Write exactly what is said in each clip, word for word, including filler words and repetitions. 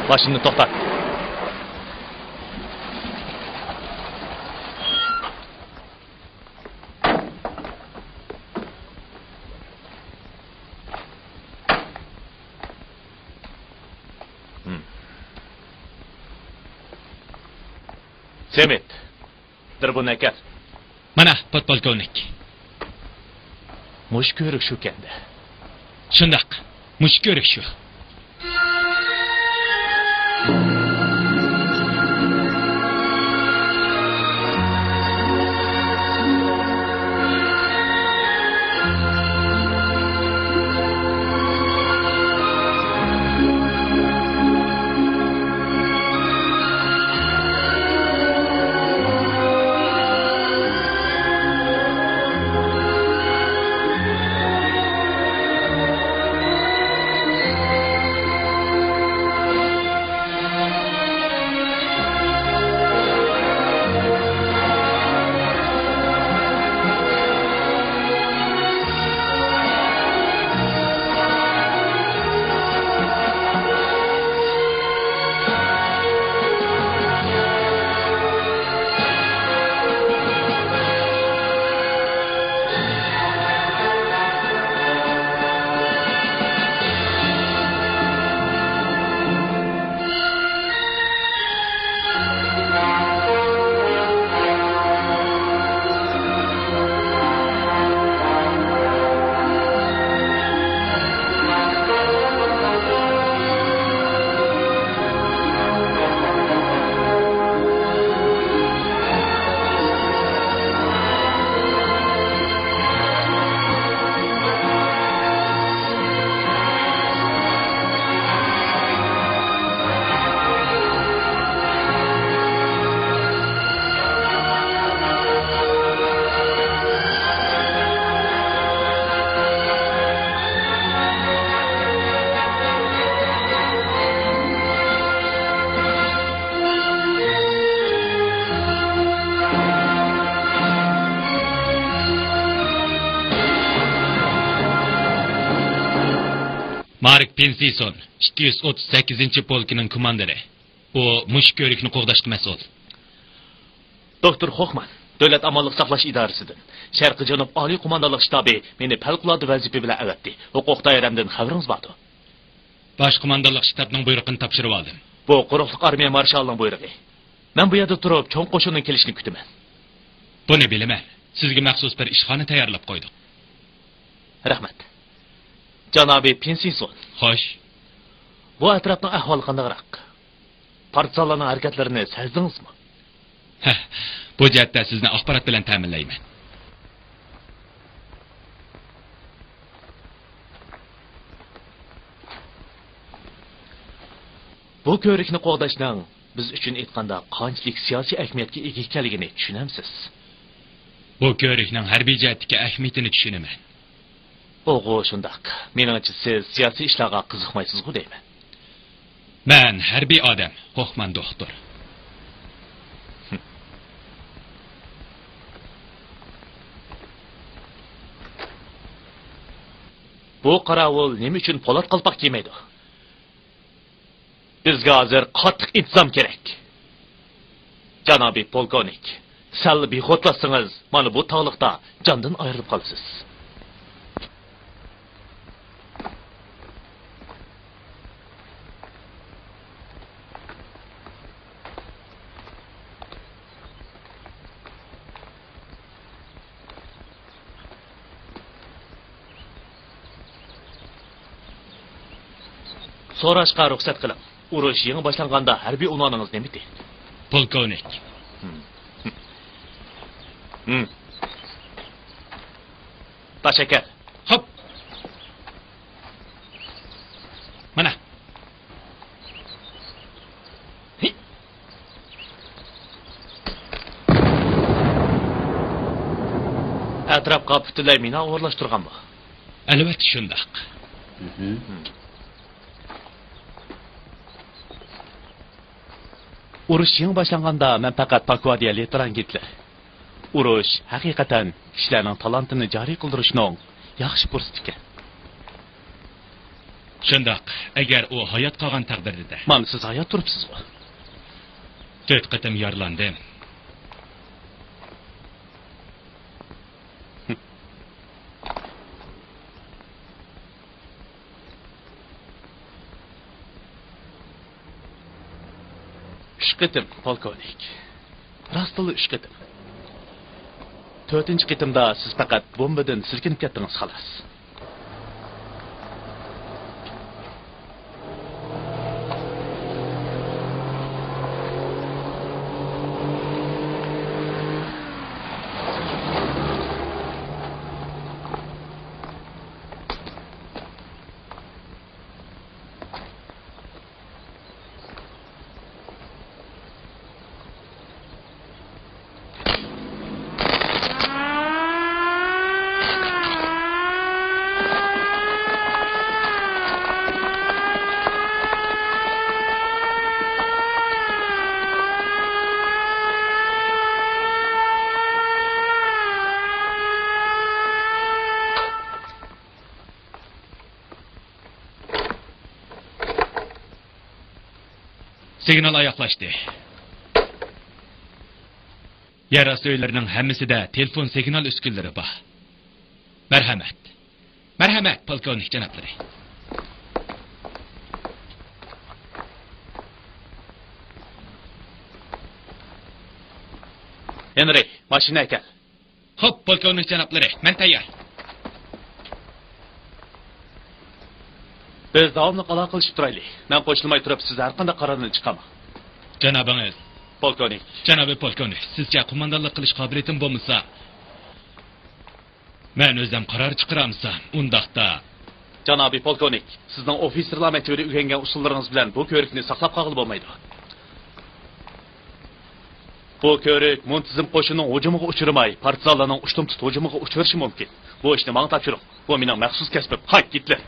ماشىنىنى توختات. سېمىت، بىر بۇنى ئەكەل. مانا، پودپولكوۋنىك. مۇشۇ كۆۋرۈك شۇكەندە. شۇنداق، مۇشۇ كۆۋرۈك شۇ. مارك پىنسىسون، ئىككى يۈز ئوتتۇز سەككىزىنچى پولكىنىڭ كوماندىرى. ئۇ مۇشۇ كۆۋرۈكنى قوغداشقا مەسئۇل. دوكتور خوخمان، دۆلەت ئامانلىق ساقلاش ئىدارىسىدىن، شەرقىي جەنۇب ئالىي قوماندانلىق شتابى مېنى پەۋقۇلئاددە ۋەزىپە بىلەن ئەۋەتتى. ھوقۇق دائىرەمدىن خەۋىرىڭىز باردۇ؟ باش قوماندانلىق شتابنىڭ بۇيرۇقىنى تاپشۇرۇۋالدىم. بۇ قۇرۇقلۇق ئارمىيە مارشالىنىڭ بۇيرۇقى. مەن بۇ يەردە تۇرۇپ، چوڭ قوشۇننىڭ كېلىشىنى كۈتىمەن. بۇنى بىلىمەن. سىزگە مەخسۇس بىر ئىشخانا تەييارلاپ قويدۇق. رەھمەت. جانابىي پىنسىسون. خوش. بۇ ئەتراپنىڭ ئەھۋالى قانداقراق؟ پارتىزانلارنىڭ ھەرىكەتلىرىنى سەزدىڭىزمۇ؟ ھە، بۇ جەھەتتە سىزنى ئاخبارات بىلەن تەمىنلەيمەن. بۇ كۆۋرۈكنى قوغداشنىڭ بىز ئۈچۈن ئېيتقاندا قانچىلىك سىياسىي ئەھمىيەتكە ئىگە ئىكەنلىكىنى چۈشىنەمسىز؟ بۇ كۆۋرۈكنىڭ ھەربىي جەھەتتىكى ئەھمىيىتىنى چۈشىنىمەن. ئوغۇ، شۇنداق. مېنىڭچە، سىز سىياسىي ئىشلارغا قىزىقمايسىزغۇ دەيمەن. مەن ھەربىي ئادەم، ھوخمان دوختۇر. بۇ قاراۋۇل نېمە ئۈچۈن پولات قالپاق كىيمەيدۇ؟ بىزگە ھازىر قاتتىق ئىنتىزام كېرەك. جانابىي پولكوۋنىك، سەل بىخۇدلاشسىڭىز، مانا بۇ تاغلىقتا جاندىن ئايرىلىپ قالىسىز. سوراشقا رۇخسەت قىلىڭ. ئۇرۇش يېڭى باشلانغاندا ھەربىي ئۇنۋانىڭىز نېمىتى؟ پولكوۋنىك. ھىم. ھىم. تاشەكەر. خوپ. مانا. ئەتراپقا پۈتۈنلەي مىنا ئورۇنلاشتۇرغانمۇ؟ ئەلۋەتتە شۇنداق. ئۇرۇش يېڭى باشلانغاندا مەن پەقەت پاكۋادىيە لېيتېنانت گىتلېر. ئۇرۇش ھەقىقەتەن كىشىلەرنىڭ تالانتىنى جارى قىلدۇرۇشنىڭ ياخشى پۇرسىتى ئىكەن. شۇنداق، ئەگەر ئۇ ھايات قالغان تەقدىردە. مانا سىز ھايات تۇرۇپسىزغۇ. تۆت قېتىم يارىلاندىم. ئۈچ قېتىم، پولكوۋنىك. راستتىنلا ئۈچ قېتىم. تۆتىنچى قېتىمدا سىز پەقەت بومبىدىن سىلكىنىپ كەتتىڭىز، خالاس. سىگنال ئاياغلاشتى. يەر ئاستى ئۆيلىرىنىڭ ھەممىسىدە تېلېفون سىگنال ئۈسكۈنىلىرى بار. مەرھەمەت. مەرھەمەت، پولكوۋنىك جانابلىرى. ھېنرى، ماشىنا ئەكەل. خوپ، پولكوۋنىك جانابلىرى، مەن تەييار. بىز داۋاملىق ئالاقىلىشىپ تۇرايلى. مەن قوشۇلماي تۇرۇپ، سىز ھەرقانداق قارارنى چىقارماڭ. جانابىڭىز. پولكوۋنىك. جانابىي پولكوۋنىك، سىزچە قوماندانلىق قىلىش قابىلىيىتىم بولمىسا، مەن ئۆزۈم قارار چىقىرالمىسام، ئۇنداقتا. جانابىي پولكوۋنىك، سىزنىڭ ئوفىتسېرلار مەكتىپىدە ئۆگەنگەن ئۇسۇللىرىڭىز بىلەن بۇ كۆۋرۈكنى ساقلاپ قالغىلى بولمايدۇ. بۇ كۆۋرۈك مۇنتىزىم قوشۇننىڭ ھۇجۇمىغا ئۇچرىماي، پارتىزانلارنىڭ ئۇشتۇمتۇت ھۇجۇمىغا ئۇچرىشى مۇمكىن. بۇ ئىشنى ماڭا تاپشۇرۇڭ. بۇ مېنىڭ مەخسۇس كەسپىم. ھاي، گىتلېر!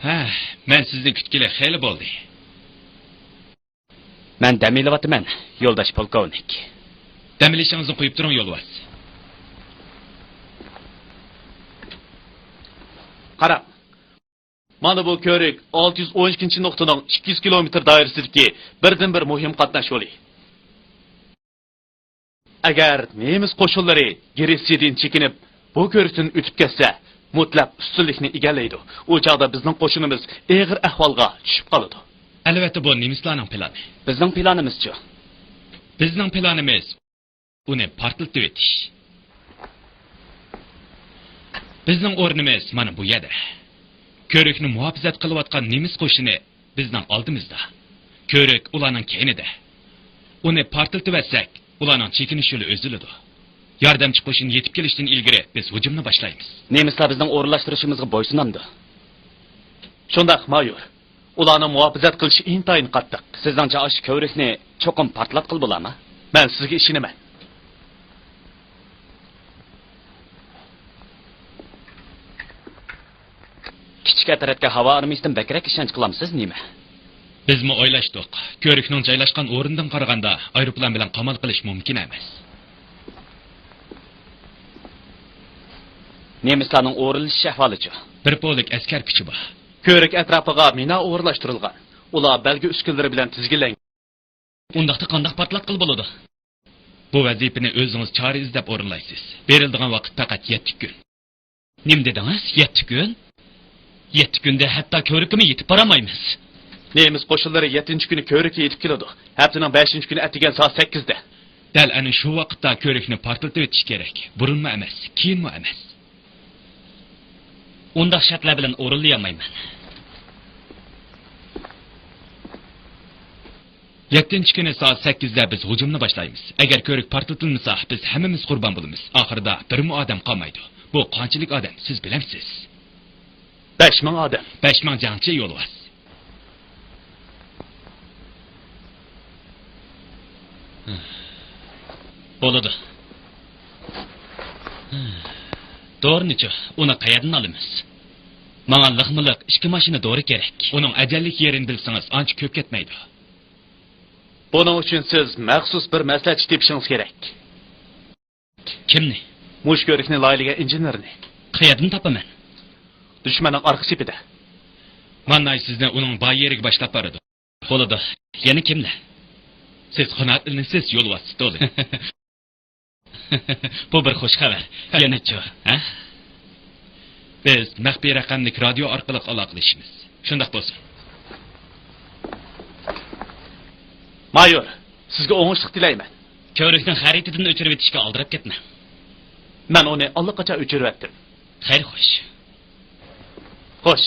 ھە، مەن سىزنى كۈتكىلى خېلى بولدى. مەن دەم ئېلىۋاتىمەن، يولداش پولكوۋنىك. دەم ئېلىشىڭىزنى قويۇپ تۇرۇڭ، يولۋاس. قاراڭ. مانا بۇ كۆۋرۈك ئالتە يۈز ئون ئىككىنچى نۇقتىنىڭ ئىككى يۈز كىلومېتىر دائىرىسىدىكى بىردىنبىر مۇھىم قاتناش يولى. ئەگەر نېمىس قوشۇنلىرى گرېتسىيەدىن چېكىنىپ، بۇ كۆۋرۈكتىن ئۆتۈپ كەتسە، مۇتلەق ئۈستۈنلۈكنى ئىگىلەيدۇ. ئۇ چاغدا بىزنىڭ قوشۇنىمىز ئېغىر ئەھۋالغا چۈشۈپ قالىدۇ. ئەلۋەتتە، بۇ نېمىسلارنىڭ پىلانى؟ بىزنىڭ پىلانىمىزچۇ؟ بىزنىڭ پىلانىمىز ئۇنى پارتلىتىۋېتىش. بىزنىڭ ئورنىمىز مانا بۇ يەردە. كۆۋرۈكنى مۇھاپىزەت قىلىۋاتقان نېمىس قوشۇنى بىزنىڭ ئالدىمىزدا. كۆۋرۈك ئۇلارنىڭ كەينىدە. ئۇنى پارتلىتىۋەتسەك، ئۇلارنىڭ چېكىنىش يولى ئۈزۈلىدۇ. ياردەمچى قوشۇن يېتىپ كېلىشتىن ئىلگىرى بىز ھۇجۇمنى باشلايمىز. نېمىسلار بىزنىڭ ئورۇنلاشتۇرۇشىمىزغا بويسۇنامدۇ؟ شۇنداق، مايور. ئۇلارنىڭ مۇھاپىزەت قىلىشى ئىنتايىن قاتتىق. سىزنىڭچە ئاشۇ كۆۋرۈكنى چوقۇم پارتلاتقىلى بولارمۇ؟ مەن سىزگە ئىشىنىمەن. كىچىك ئەترەتكە ھاۋا ئارمىيىسىدىن بەكرەك ئىشەنچ قىلامسىز نېمە؟ بىزمۇ ئويلاشتۇق. كۆۋرۈكنىڭ جايلاشقان ئورنىدىن قارىغاندا، ئايروپىلان بىلەن قامال قىلىش مۇمكىن ئەمەس. نېمىسلارنىڭ ئورۇنلىشىش ئەھۋالىچۇ؟ بىر پولك ئەسكەر كۈچى بار. كۆۋرۈك ئەتراپىغا مىنا ئورۇنلاشتۇرۇلغان. ئۇلار بەلگە ئۈسكۈنىلىرى بىلەن تىزگىنلەنگەن. ئۇنداقتا قانداق پارتلاتقىلى بولىدۇ؟ بۇ ۋەزىپىنى ئۆزىڭىز چارە ئىزدەپ ئورۇنلايسىز. بېرىلىدىغان ۋاقىت پەقەت يەتتە كۈن. نېمە دېدىڭىز؟ يەتتە كۈن؟ يەتتە كۈندە ھەتتا كۆۋرۈككىمۇ يېتىپ بارالمايمىز. نېمىس قوشۇنلىرى يەتتىنچى كۈنى كۆۋرۈككە يېتىپ كېلىدۇ. ھەپتىنىڭ بەشىنچى كۈنى ئەتىگەن سائەت سەككىزدە. دەل ئەنە شۇ ۋاقىتتا كۆۋرۈكنى پارتلىتىۋېتىش كېرەك. بۇرۇنمۇ ئەمەس، كېيىنمۇ ئەمەس. ئۇنداق شەرتلەر بىلەن ئورۇنلىيالمايمەن. يەتتىنچى كۈنى سائەت سەككىزدە بىز ھۇجۇمنى باشلايمىز. ئەگەر كۆۋرۈك پارتلىتىلمىسا، بىز ھەممىمىز قۇربان بولىمىز. ئاخىرىدا بىرمۇ ئادەم قالمايدۇ. بۇ قانچىلىك ئادەم، سىز بىلەمسىز؟ بەش مىڭ ئادەم. بەش مىڭ جەڭچى يولۋاس. بولىدۇ. دورىنىچۇ، ئۇنى قەيەردىن ئالىمىز؟ ماڭا لىقمۇلىق ئىككى ماشىنا دورا كېرەك. ئۇنىڭ ئەجەللىك يېرىنى بىلسىڭىز، ئانچە كۆپ كەتمەيدۇ. بۇنىڭ ئۈچۈن سىز مەخسۇس بىر مەسلىھەتچى تېپىشىڭىز كېرەك. كىمنى؟ مۇشۇ كۆۋرۈكنى لايىھەلىگەن ئىنژېنېرنى. قەيەردىن تاپىمەن؟ دۈشمەننىڭ ئارقا سېپىدە. مانناي سىزنى ئۇنىڭ بار يېرىگە باشلاپ بارىدۇ. بولىدۇ. يەنە كىملەر؟ سىز قانائەتلىنىسىز، يولۋاس، تولا. بۇ بىر خۇش خەۋەر. يەنىچۇ، ھە؟ بىز مەخپىي رەقەملىك رادىيو ئارقىلىق ئالاقىلىشىمىز. شۇنداق بولسۇن. مايور، سىزگە ئوڭۇشلۇق تىلەيمەن. كۆۋرۈكنىڭ خەرىتىدىن ئۆچۈرۈۋېتىشكە ئالدىراپ كەتمەڭ. مەن ئۇنى ئاللىقاچان ئۆچۈرۈۋەتتىم. خەير، خوش. خوش.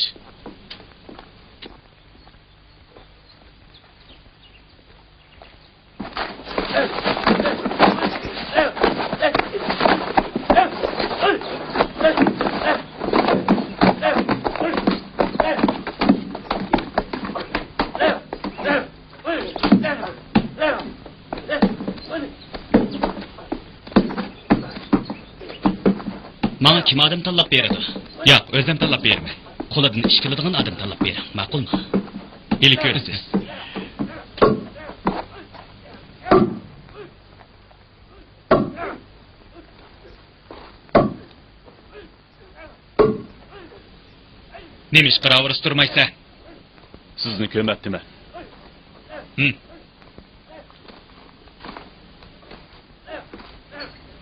ماڭا كىم ئادەم تاللاپ بېرىدۇ؟ ياق، ئۆزۈم تاللاپ بېرىمەن. قولىدىن ئىش كېلىدىغان ئادەم تاللاپ بېرىڭ، ماقۇلمۇ؟ ھېلى كۆرىسىز. نېمىشقا راۋۇرۇس تۇرمايسەن؟ سىزنى كۆمەتتىمەن. ھىم.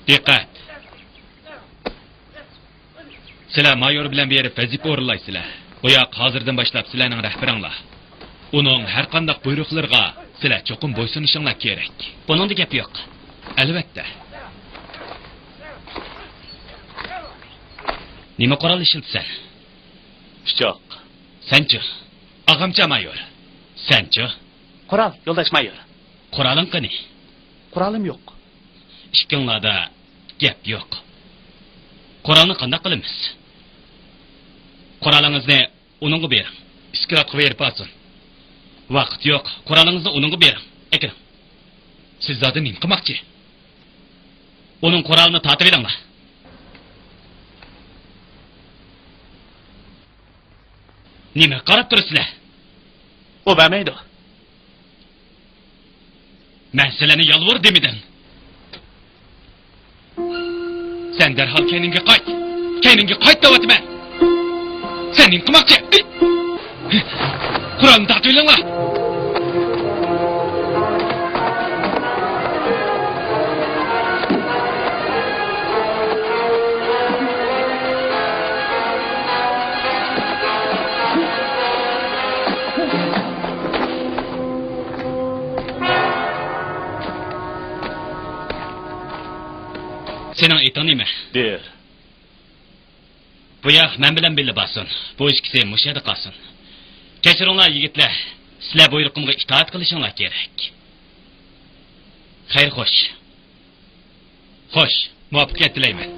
دىققەت! سىلەر مايور بىلەن بېرىپ ۋەزىپە ئورۇنلايسىلەر. بۇ ياق ھازىردىن باشلاپ سىلەرنىڭ رەھبىرىڭلار. ئۇنىڭ ھەر قانداق بۇيرۇقلىرىغا سىلەر چوقۇم بويسۇنۇشۇڭلار كېرەك. بۇنىڭدا گەپ يوق. ئەلۋەتتە. نېمە قورال ئىشلىتىسەن؟ پىچاق. سەنچۇ؟ ئاغامچە مايور. سەنچۇ؟ قورال، يولداش مايور. قورالىڭ قېنى؟ قورالىم يوق. ئىككىڭلاردا گەپ يوق. قورالنى قانداق قىلىمىز؟ قورالىڭىزنى ئۇنىڭغا بېرىڭ. ئىسكىلاتقا بېرىپ ئالسۇن. ۋاقىت يوق. قورالىڭىزنى ئۇنىڭغا بېرىڭ. ئەكىرىڭ. سىز زادى نېمە قىلماقچى؟ ئۇنىڭ قورالىنى تارتىۋېلىڭلار. نېمىگە قاراپ تۇرىسىلەر؟ ئۇ بەرمەيدۇ. مەن سىلەرنى يالۋۇر دېمىدىم. سەن دەرھال كەينىڭگە قايت! كەينىڭگە قايت دەۋاتىمەن! سەن نېمە قىلماقچى؟ قورالنى تارتىۋېلىڭلار! سېنىڭ ئېتىڭ نېمە؟ دېر. بۇ ياق مەن بىلەن بىللە بارسۇن. بۇ ئىككىسى مۇشۇ يەردە قالسۇن. كەچۈرۈڭلار يىگىتلەر، سىلەر بۇيرۇقۇمغا ئىتائەت قىلىشىڭلار كېرەك. خەير خوش. خوش، مۇۋەپپەقىيەت تىلەيمەن.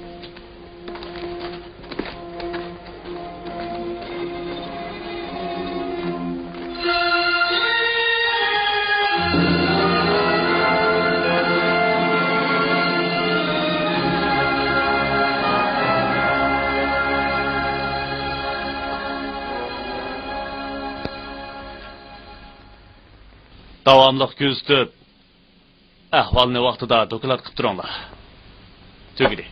داۋاملىق كۆزىتىپ، ئەھۋالنى ۋاقتىدا دوكلات قىلىپ تۇرۇڭلار. تۈگىدى.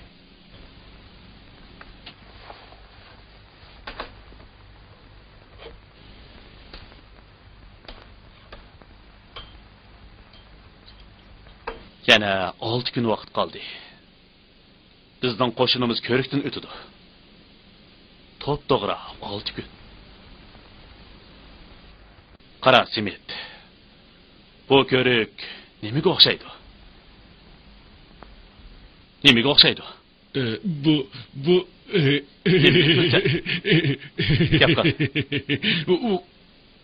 يەنە ئالتە كۈن ۋاقىت قالدى. بىزنىڭ قوشۇنىمىز كۆۋرۈكتىن ئۆتىدۇ. توپتوغرا ئالتە كۈن. قارا، سېمىت. بۇ كۆۋرۈك نېمىگە ئوخشايدۇ؟ نېمىگە ئوخشايدۇ؟ ئە، بۇ، بۇ، ئە، نېمىگە ئوخشايدۇ؟ گەپ قىل. ئۇ، ئۇ،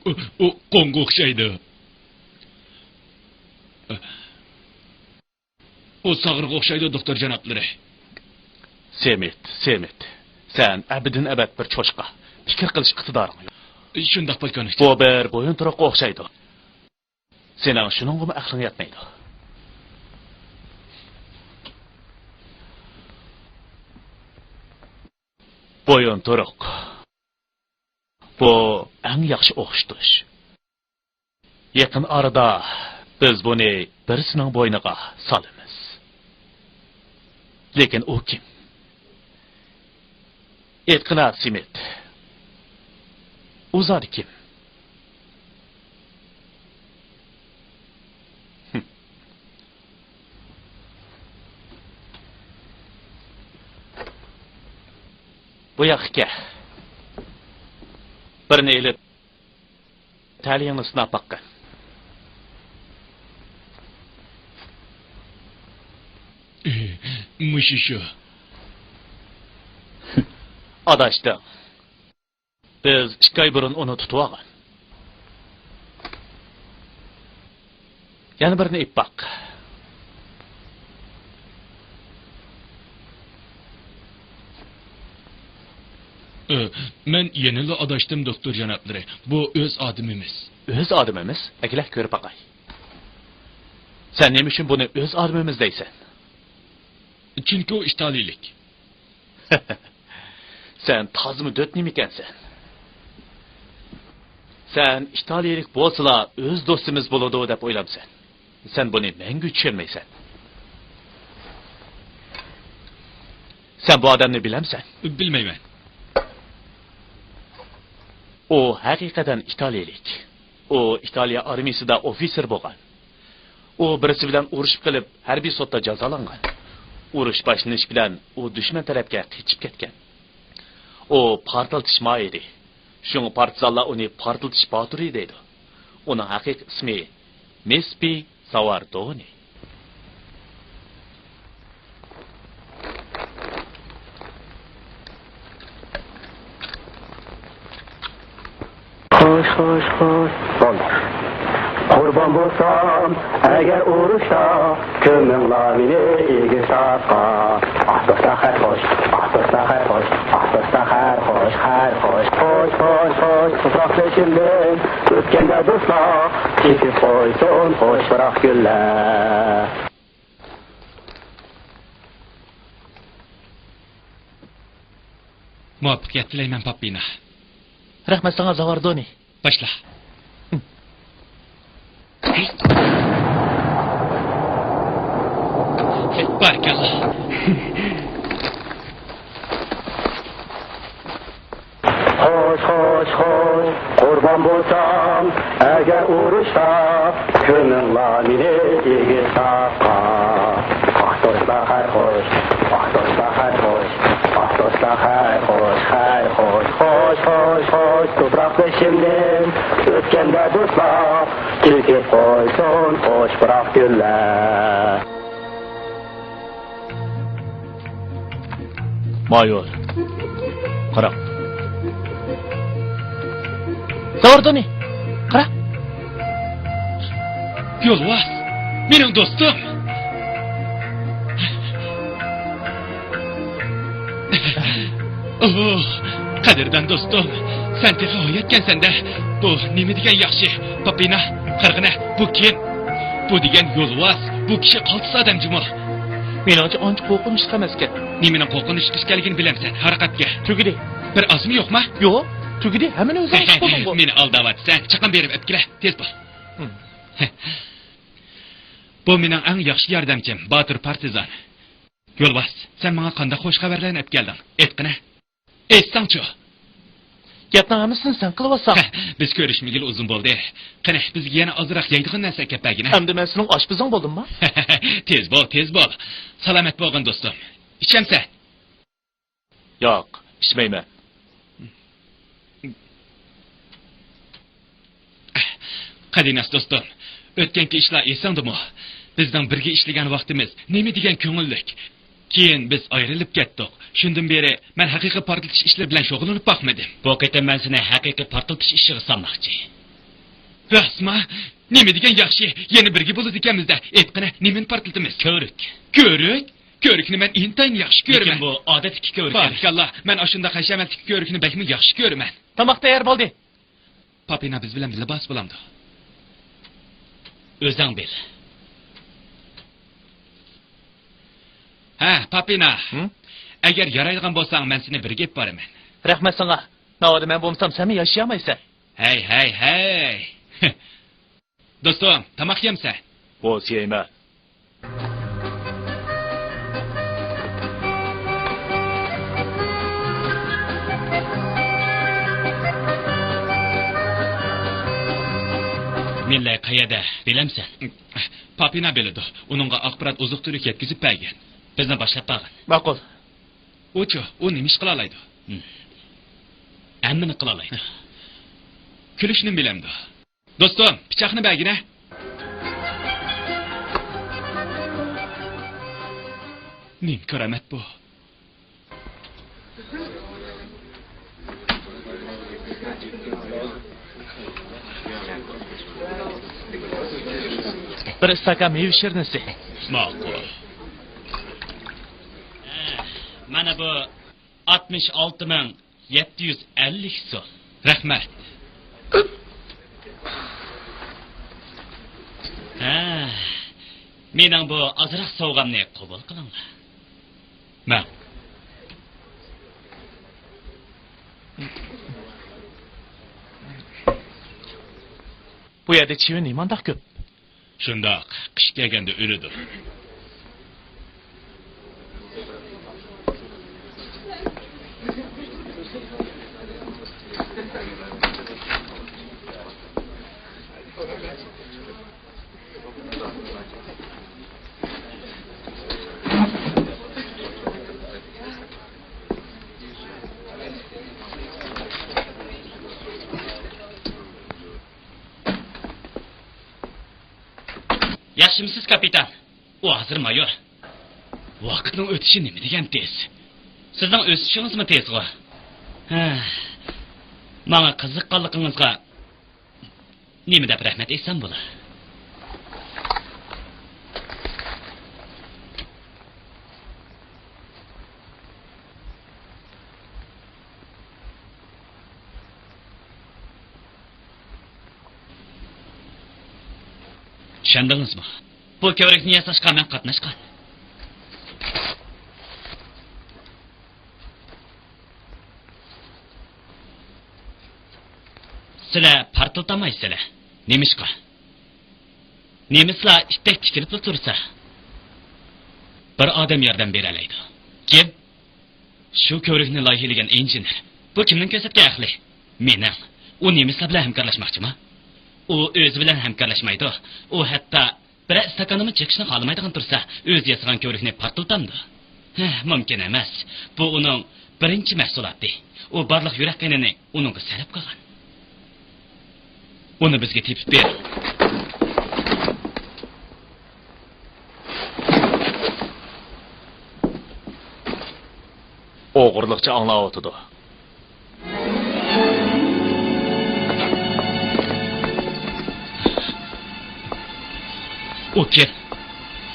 ئۇ، ئۇ قوڭغا ئوخشايدۇ. ئۇ ساغرىغا ئوخشايدۇ، دوختۇر جانابلىرى. سېمىت، سېمىت، سەن ئەبەدىن ئەبەد بىر چوشقا. پىكىر قىلىش ئىقتىدارىڭ يوق. شۇنداق، پولكوۋنىك. بۇ بىر بويۇن تۇرۇققا ئوخشايدۇ. سېنىڭ شۇنىڭغىمۇ ئەقلىڭ يەتمەيدۇ. بويۇن تۇرۇق. بۇ ئەڭ ياخشى ئوخشىتىش. يېقىن ئارىدا بىز بۇنى بىرسىنىڭ بوينىغا سالىمىز. لېكىن ئۇ كىم؟ ئېيتقىنا، سېمىت. ئۇ زادى كىم؟ بۇ ياققا كەل. بىرنى ئېلىپ، تەلىيىڭنى سىناپ باققىن. مۇشۇ شۇ. ئاداشتىڭ. بىز ئىككى ئاي بۇرۇن ئۇنى تۇتۇۋالغان. يەنە بىرنى ئېلىپ باق. ئى، مەن يەنىلا ئاداشتىم، دوختۇر جانابلىرى. بۇ ئۆز ئادىمىمىز. ئۆز ئادىمىمىز؟ ئەكېلە، كۆرۈپ باقاي. سەن نېمە ئۈچۈن بۇنى ئۆز ئادىمىمىز دەيسەن؟ چۈنكى ئۇ ئىتالىيلىك. سەن تازىمۇ دۆت نېمىكەنسەن؟ سەن ئىتالىيىلىك بولسىلا ئۆز دوستىمىز بولىدۇ دەپ ئويلامسەن؟ سەن بۇنى مەڭگۈ چۈشەنمەيسەن. سەن بۇ ئادەمنى بىلەمسەن؟ بىلمەيمەن. ئۇ ھەقىقەتەن ئىتالىيىلىك. ئۇ ئىتالىيە ئارمىيىسىدا ئوفىتسېر بولغان. ئۇ بىرسى بىلەن ئۇرۇشۇپ قېلىپ، ھەربىي سوتتا جازالانغان. ئۇرۇش باشلىنىش بىلەن ئۇ دۈشمەن تەرەپكە قېچىپ كەتكەن. ئۇ پارتلىتىش ماھىرى. شۇڭا پارتىزانلار ئۇنى پارتلىتىش باتۇرى دەيدۇ. ئۇنىڭ ھەقىقىي ئىسمى مىسپى ساۋاردونى. خوش، خوش، خوش. بولدى. قۇربان بولسام ئەگەر ئۇرۇشتا، كۆمۈڭلار مېنى ئېگىز تاشقا. ئاھ، دوستلار، خەير خوش. ئاھ، دوستلار، خەير خوش. ئاھ، دوستلار، خەير خوش، خەير خوش. خوش، خوش، خوش، تۇپراقدىشىمدىن ئۆتكەندە دوستلار، چېكىپ قويسۇن خوش پۇراق گۈللەر. مۇۋەپپەقىيەت تىلەيمەن، پاپىنا. رەھمەت ساڭا، زاۋاردونى. باشلا. بارىكاللا. خوش، خوش، خوش، قۇربان بولسام ئەگەر ئۇرۇشتا، كۆمۈڭلار مېنى ئېگىز تاشقا. ئاھ، دوستلار، خەير خوش. ئاھ، دوستلار، خەير خوش. ئاھ، دوستلار، خەير خوش، خەير خوش. خوش، خوش، خوش، تۇپراقدىشىمدىن ئۆتكەندە دوستلار، چېكىپ قويسۇن خوش پۇراق گۈللەر. مايور، قارا. زاۋاردونى، قارا. يولۋاس، مېنىڭ دوستۇم. ئوھ، قەدىردان دوستۇم، سەن تېخى ھاياتكەنسەن-دە. بۇ نېمە دېگەن ياخشى. پاپىنا، قارىغىنە، بۇ كىم؟ بۇ دېگەن يولۋاس، بۇ كىشى قالتىس ئادەم جۇمۇ. مېنىڭچە ئانچە قورقۇنچلۇق ئەمەسكەن. نېمىنىڭ قورقۇنچلۇق ئىكەنلىكىنى بىلەمسەن، ھارىقاتكە. تۈگىدى. بىر ئازمۇ يوقما؟ يوق، تۈگىدى، ھەممىنى ئۆزۈڭ ئىش قىلدىڭغۇ. مېنى ئالداۋاتىسەن، چاقان بېرىپ ئەپكىلە، تېز بول. ھىم. بۇ مېنىڭ ئەڭ ياخشى ياردەمچىم، باتۇر پارتىزان. يولۋاس، سەن ماڭا قانداق خوش خەۋەرلەرنى ئەپكەلدىڭ؟ ئېيتقىنە. ئېيتساڭچۇ؟ گەپنىڭ ھەممىسىنى سەن قىلىۋاتساڭ. بىز كۆرۈشمىگىلى ئۇزۇن بولدى. قېنى، بىزگە يەنە ئازراق يەيدىغان نەرسە ئەكەپ بەرگىنە. ئەمدى مەن سېنىڭ ئاشپىزىڭ بولدۇمما؟ تېز بول، تېز بول. سالامەت بولغىن، دوستۇم. ئىچەمسەن؟ ياق، ئىچمەيمەن. قەدىناس دوستۇم، ئۆتكەنكى ئىشلار ئېسىڭدىمۇ؟ بىزنىڭ بىرگە ئىشلىگەن ۋاقتىمىز نېمە دېگەن كۆڭۈللۈك. كېيىن بىز ئايرىلىپ كەتتۇق. شۇندىن بېرى مەن ھەقىقىي پارتلىتىش ئىشلىرى بىلەن شۇغۇللىنىپ باقمىدىم. بۇ قېتىم مەن سېنى ھەقىقىي پارتلىتىش ئىشىغا سالماقچى. راستما؟ نېمە دېگەن ياخشى، يەنە بىرگە بولىدىكەنمىز-دە. ئېيتقىنە، نېمىنى پارتلىتىمىز؟ كۆۋرۈك. كۆۋرۈك؟ كۆۋرۈكنى مەن ئىنتايىن ياخشى كۆرىمەن. لېكىن بۇ ئادەتتىكى كۆۋرۈك ئەمەس. بارىكاللا، مەن ئاشۇنداق ھەشەمەتلىك كۆۋرۈكنى بەكمۇ ياخشى كۆرىمەن. تاماق تەييار بولدى. پاپىنا بىز بىلەن بىللە بارسا بولامدۇ؟ ئۆزۈڭ بىل. ھە، پاپىنا. ھىم؟ ئەگەر يارايدىغان بولساڭ، مەن سېنى بىرگە ئېلىپ بارىمەن. رەھمەت ساڭا. ناۋادا مەن بولمىسام، سەنمۇ ياشىيالمايسەن. ھەي، ھەي، ھەي. دوستۇم، تاماق يەمسەن؟ بولسا يەيمەن. مىللەي قەيەردە، بىلەمسەن؟ پاپىنا بىلىدۇ. ئۇنىڭغا ئاخبارات ئوزۇق-تۈلۈك يەتكۈزۈپ بەرگەن. بىزنى باشلاپ بارغىن. ماقۇل. ئۇچۇ، ئۇ نېمە ئىش قىلالايدۇ؟ ھىم. ھەممىنى قىلالايدۇ. كۈلۈشنى بىلەمدۇ؟ دوستۇم، پىچاقنى بەرگىنە. نېمە كارامەت بۇ؟ بىر ئىستاكان مېۋە شىرنىسى. ماقۇل. مانا بۇ ئاتمىش ئالتە مىڭ يەتتە يۈز ئەللىك سوم. رەھمەت. ھە، مېنىڭ بۇ ئازراق سوۋغامنى قوبۇل قىلىڭلار. مەن. بۇ يەردە چىۋىن نېمانداق كۆپ؟ شۇنداق، قىش كەلگەندە ئۆلىدۇ. ياخشىمۇسىز، كاپىتان؟ ئۇ ھازىر مايور. ۋاقىتنىڭ ئۆتۈشى نېمە دېگەن تېز. سىزنىڭ ئۆسۈشىڭىزمۇ تېزغۇ. ھە، ماڭا قىزىققانلىقىڭىزغا نېمە دەپ رەھمەت ئېيتسام بولا؟ چۈشەندىڭىزمۇ؟ بۇ كۆۋرۈكنى ياساشقا مەن قاتناشقان. سىلەر پارتلىتالمايسىلەر. نېمىشقا؟ نېمىسلار ئىتتەك تىكىلىپلا تۇرسا، بىر ئادەم ياردەم بېرەلەيدۇ. كىم؟ شۇ كۆۋرۈكنى لايىھىلىگەن ئىنژېنېر. بۇ كىمنىڭ كۆرسەتكەن ئەقلى؟ مېنىڭ. ئۇ نېمىسلار بىلەن ھەمكارلاشماقچىما؟ ئۇ ئۆزى بىلەن ھەمكارلاشمايدۇ. ئۇ ھەتتا بىرەر ئىستاكاننىمۇ چېقىشنى خالىمايدىغان تۇرسا، ئۆزى ياسىغان كۆۋرۈكنى پارتلىتامدۇ؟ ھە، مۇمكىن ئەمەس. بۇ ئۇنىڭ بىرىنچى مەھسۇلاتى. ئۇ بارلىق يۈرەك قېنىنى ئۇنىڭغا سەرپ قىلغان. ئۇنى بىزگە تېپىپ بېرىڭ. ئوغرىلىقچە ئاڭلاۋاتىدۇ. ئۇ كىم؟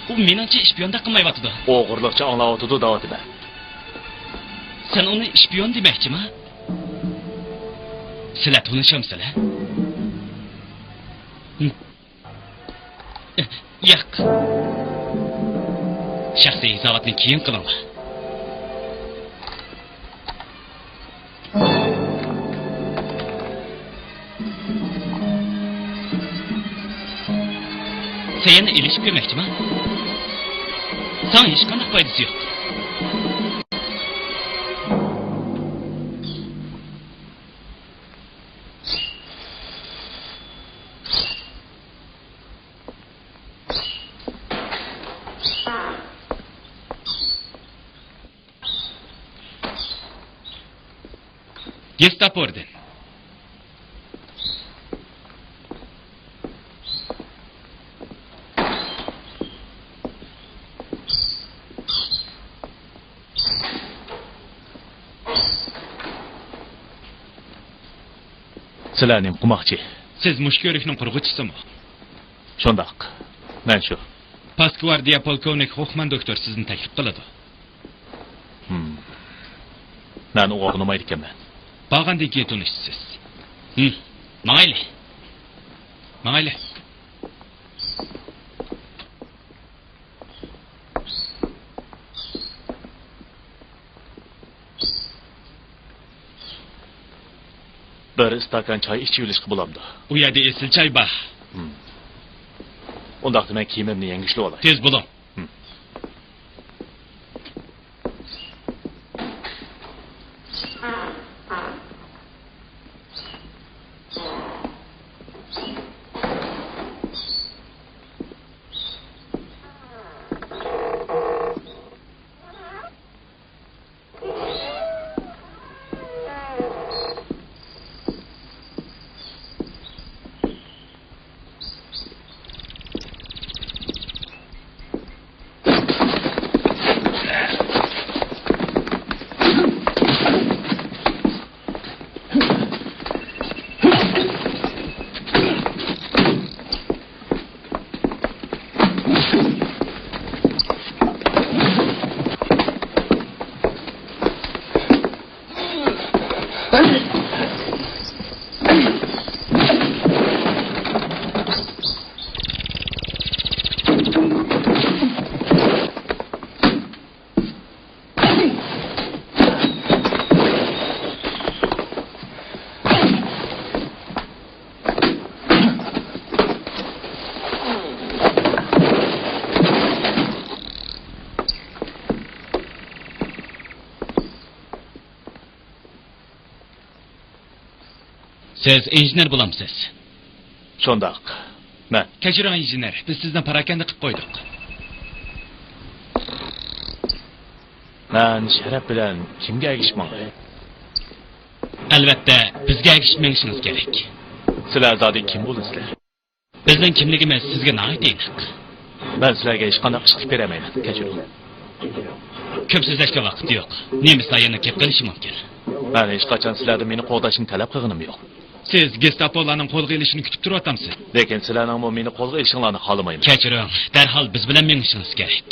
ئۇ مېنىڭچە شپىيوندەك قىلمايۋاتىدۇ. ئوغرىلىقچە ئاڭلاۋاتىدۇ دەۋاتىمەن. سەن ئۇنى شپىيون دېمەكچىما؟ سىلەر تونۇشامسىلەر؟ ياق. شەخسىي ھېساباتنى كېيىن قىلىڭلار. سەن يەنە ئېلىشىپ كۆرمەكچىما؟ ساڭا ھېچقانداق پايدىسى يوق. گېستاپودىن. سىلەر نېمە قىلماقچى؟ سىز مۇشۇ كۆۋرۈكنىڭ قۇرغۇچىسىمۇ؟ شۇنداق. مەن شۇ. پاسكۋاردىيە پولكوۋنىك خوفمان دوكتور سىزنى تەكلىپ قىلىدۇ. ھىم. مەن ئۇغا ئۇنىمايدىكەنمەن. بارغاندىن كېيىن تونۇشىسىز. ھىم. ماڭايلى. ماڭايلى. بىر ئىستاكان چاي ئىچىۋېلىشقا بولامدۇ؟ ئۇ يەردە ئېسىل چاي بار. ھىم. ئۇنداقتا مەن كىيىمىمنى يەڭگۈشلىۋالاي. تېز بولۇڭ. ھىم. سىز ئىنژېنېر بولامسىز؟ شۇنداق. مەن. كەچۈرۈڭ، ئىنژېنېر، بىز سىزنى پاراكەندە قىلىپ قويدۇق. مەن شەرەپ بىلەن كىمگە ئەگىشىپ ماڭاي؟ ئەلۋەتتە، بىزگە ئەگىشىپ مېڭىشىڭىز كېرەك. سىلەر زادى كىم بولىسىلەر؟ بىزنىڭ كىملىكىمىز سىزگە ناھايىتى ئېنىق. مەن سىلەرگە ھېچقانداق ئىش قىلىپ بېرەلمەيمەن، كەچۈرۈڭ. كۆپ سۆزلەشكە ۋاقىت يوق. نېمە سايەننىڭ كېلىپ قېلىشى مۇمكىن. مەن ھېچقاچان سىلەردىن مېنى قوغداشنى تەلەپ قىلغىنىم يوق. سىز گېستاپولارنىڭ قولغا ئېلىشىنى كۈتۈپ تۇرۇۋاتامسىز؟ لېكىن سىلەرنىڭمۇ مېنى قولغا ئېلىشىڭلارنى خالىمايمەن. كەچۈرۈڭ، دەرھال بىز بىلەن مېڭىشىڭىز كېرەك.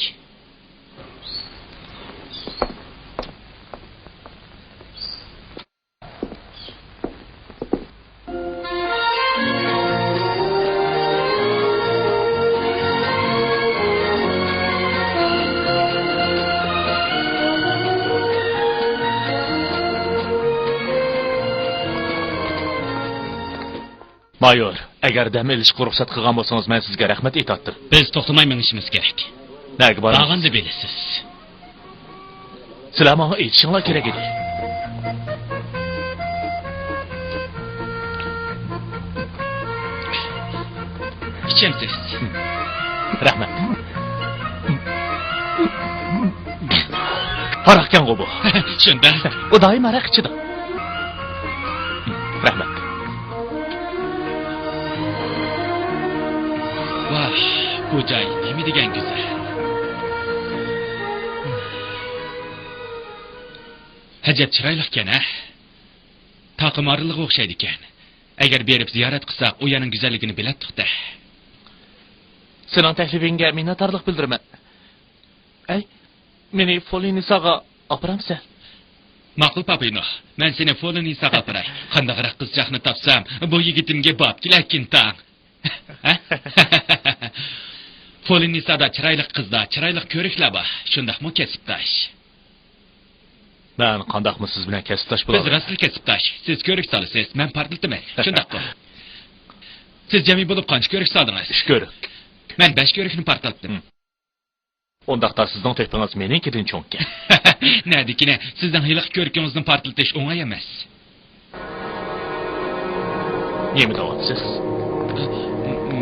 مايور، ئەگەر دەم ئېلىشقا رۇخسەت قىلغان بولسىڭىز، مەن سىزگە رەھمەت ئېيتاتتىم. بىز توختىماي مېڭىشىمىز كېرەك. نەگە بارىمىز؟ بارغاندا بىلىسىز. سىلەر ماڭا ئېيتىشىڭلار كېرەك ئىدى. ئىچەمسىز؟ رەھمەت. ھاراقكەنغۇ بۇ؟ شۇنداق. ئۇ دائىم ھاراق ئىچىدۇ. رەھمەت. ۋاھ، بۇ جاي نېمە دېگەن گۈزەل. ئەجەب چىرايلىقكەن، ھە؟ تاقىم ئارىلىغا ئوخشايدىكەن. ئەگەر بېرىپ زىيارەت قىلساق، ئۇ يەرنىڭ گۈزەللىكىنى بىلەتتۇق-دە. سېنىڭ تەكلىپىڭگە مىننەتدارلىق بىلدۈرىمەن. ئەي، مېنى فولىنىساغا ئاپىرامسەن؟ ماقۇل، پاپىنو. مەن سېنى فولىنىساغا ئاپىراي. قانداقراق قىزچاقنى تاپسام، بۇ يىگىتىمگە بوپ كېلەركىن تاڭ. فولىنىسادا چىرايلىق قىزلار، چىرايلىق كۆرۈكلەر بار. شۇنداقمۇ، كەسىپداش؟ مەن قانداقمۇ سىز بىلەن كەسىپداش بولالمايمەن؟ بىز راستلا كەسىپداش. سىز كۆرۈك سالىسىز، مەن پارتلىتىمەن. شۇنداققۇ؟ سىز جەمئىي بولۇپ قانچە كۆرۈك سالدىڭىز؟ ئۈچ كۆرۈك. مەن بەش كۆرۈكنى پارتلاتتىم. ھىم. ئۇنداقتا سىزنىڭ تۆھپىڭىز مېنىڭكىدىن چوڭكەن. نەدىكىنە، سىزنىڭ ھېلىقى كۆركىڭىزنى پارتلىتىش ئوڭاي ئەمەس. نېمە دەۋاتىسىز؟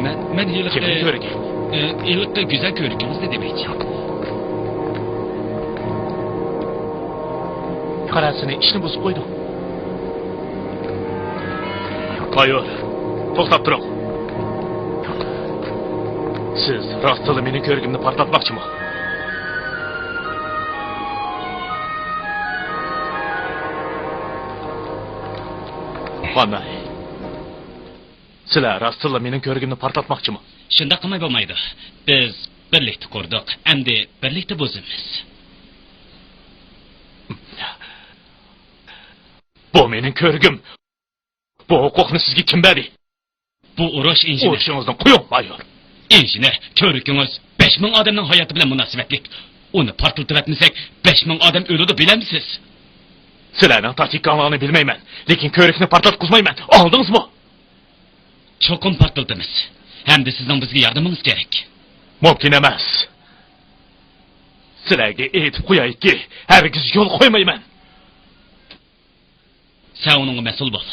مەن، مەن ھېلىقى، كىمنىڭ كۆركى؟ ئە، ھېلىقى گۈزەل كۆركىڭىزنى دېمەكچى. قارا، سېنى ئىشنى بۇزۇپ قويدۇڭ. مايور، توختاپ تۇرۇڭ. سىز راستلا مېنىڭ كۆركۈمنى پارتلاتماقچىمۇ؟ مانا، سىلەر راستلا مېنىڭ كۆركۈمنى پارتلاتماقچىمۇ؟ شۇنداق قىلماي بولمايدۇ. بىز بىرلىكتە قۇردۇق، ئەمدى بىرلىكتە بۇزىمىز. بۇ مېنىڭ كۆۋرۈكۈم. بۇ ھوقۇقنى سىزگە كىم بەردى؟ بۇ ئۇرۇش ئىنژېنېر. ئۇرۇشىڭىزنى قويۇڭ، مايور. ئىنژېنېر، كۆۋرۈكىڭىز بەش مىڭ ئادەمنىڭ ھاياتى بىلەن مۇناسىۋەتلىك. ئۇنى پارتلىتىۋەتمىسەك، بەش مىڭ ئادەم ئۆلىدۇ، بىلەمسىز؟ سىلەرنىڭ تاكتىكاڭلارنى بىلمەيمەن، لېكىن كۆۋرۈكنى پارتلاتقۇزمايمەن. ئاڭلىدىڭىزمۇ؟ چوقۇم پارتلىتىمىز. ھەمدە سىزنىڭ بىزگە ياردىمىڭىز كېرەك. مۇمكىن ئەمەس. سىلەرگە ئېيتىپ قويايكى، ھەرگىز يول قويمايمەن. سەن ئۇنىڭغا مەسئۇل بول.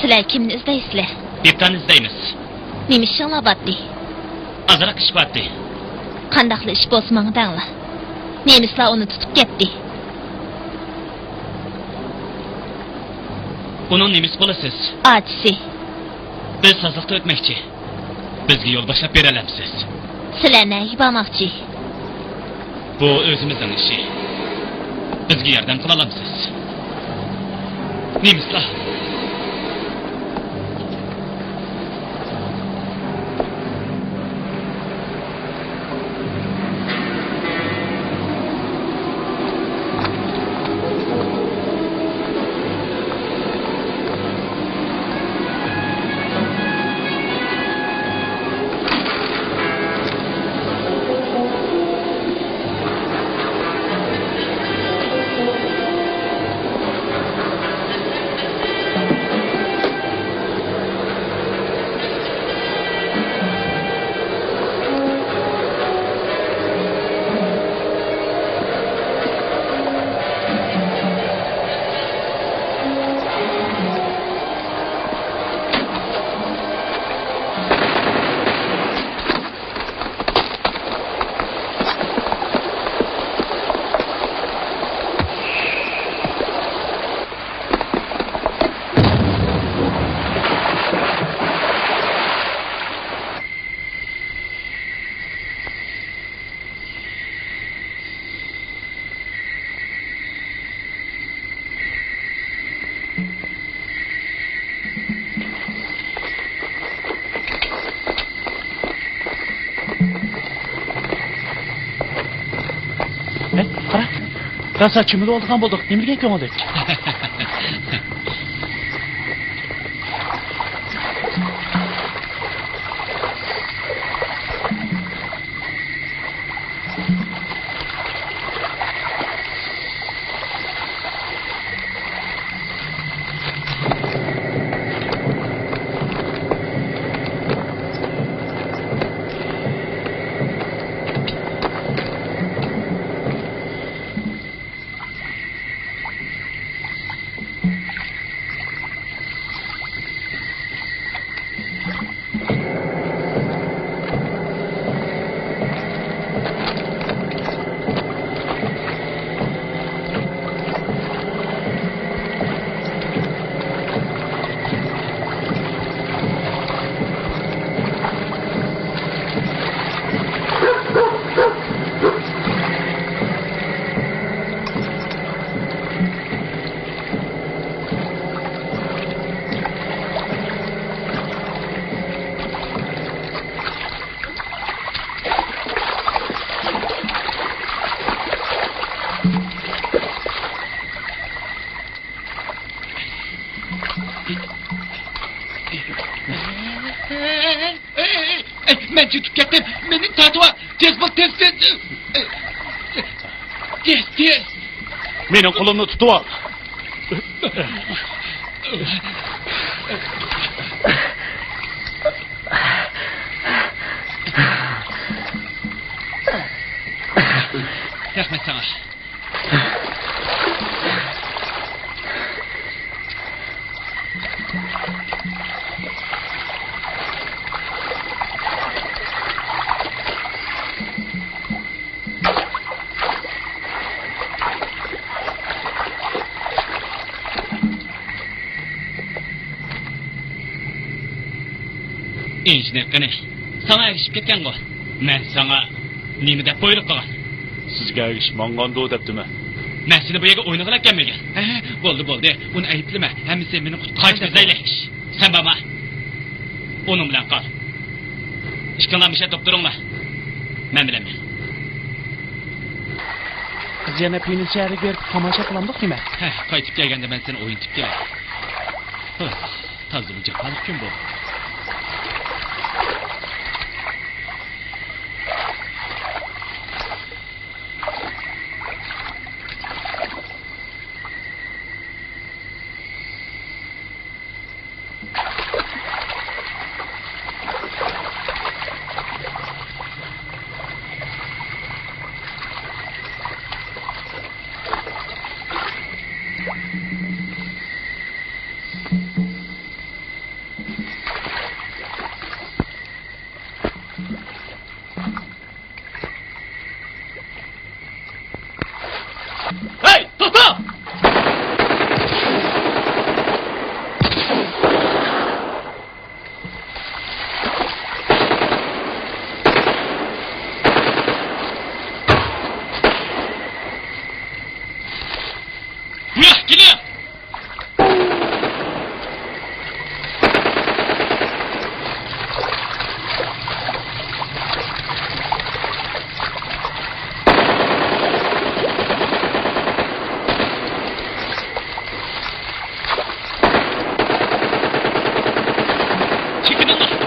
سىلەر كىمنى ئىزدەيسىلەر؟ دېپتاننى ئىزدەيمىز. نېمە ئىشىڭلار باتتى؟ ئازراق ئىش باتتى. قانداقلا ئىش بولسا ماڭا دەڭلار. نېمىسلار ئۇنى تۇتۇپ كەتتى. ئۇنىڭ نېمىسى بولىسىز؟ ئاچىسى. بىز سازلىقتا ئۆتمەكچى. بىزگە يول باشلاپ بېرەلەمسىز؟ سىلەر نەگە بارماقچى؟ بۇ ئۆزىمىزنىڭ ئىشى. بىزگە ياردەم قىلالامسىز؟ نېمىسلار؟ ھەي، قارا. راسا چۆمۈلۈپ ئالىدىغان بولدۇق. نېمە دېگەن كۆڭۈللۈك. تېز، تېز! مېنىڭ قولۇمنى تۇتۇۋال. رەھمەت ساڭا. ئىنژېنېر قېنى؟ ساڭا ئەگىشىپ كەتكەنغۇ؟ مەن ساڭا نېمە دەپ بۇيرۇق قىلغان؟ سىزگە ئەگىشىپ ماڭغاندۇ دەپتىمەن. مەن سېنى بۇ يەرگە ئوينىغىلى ئەكەلمىگەن. ھە، بولدى، بولدى. ئۇنى ئەيىبلىمە. ھەممىسى مېنىڭ قۇتقۇزۇش بىزەيلىك ئىش. سەن بارما. ئۇنىڭ بىلەن قال. ئىككىڭلار مۇشۇ يەردە توپ تۇرۇڭلار. مەن بىلەن مەن. بىز يەنە پىنس شەھىرىگە بېرىپ تاماشا قىلامدۇق نېمە؟ ھە، قايتىپ كەلگەندە مەن سېنى ئوينىتىپ كېلەي. ھە، تازىمۇ جاپالىق كۈن بۇ. ھەي، توختا! بۇياق كېلىڭ! چېكىنىڭلار!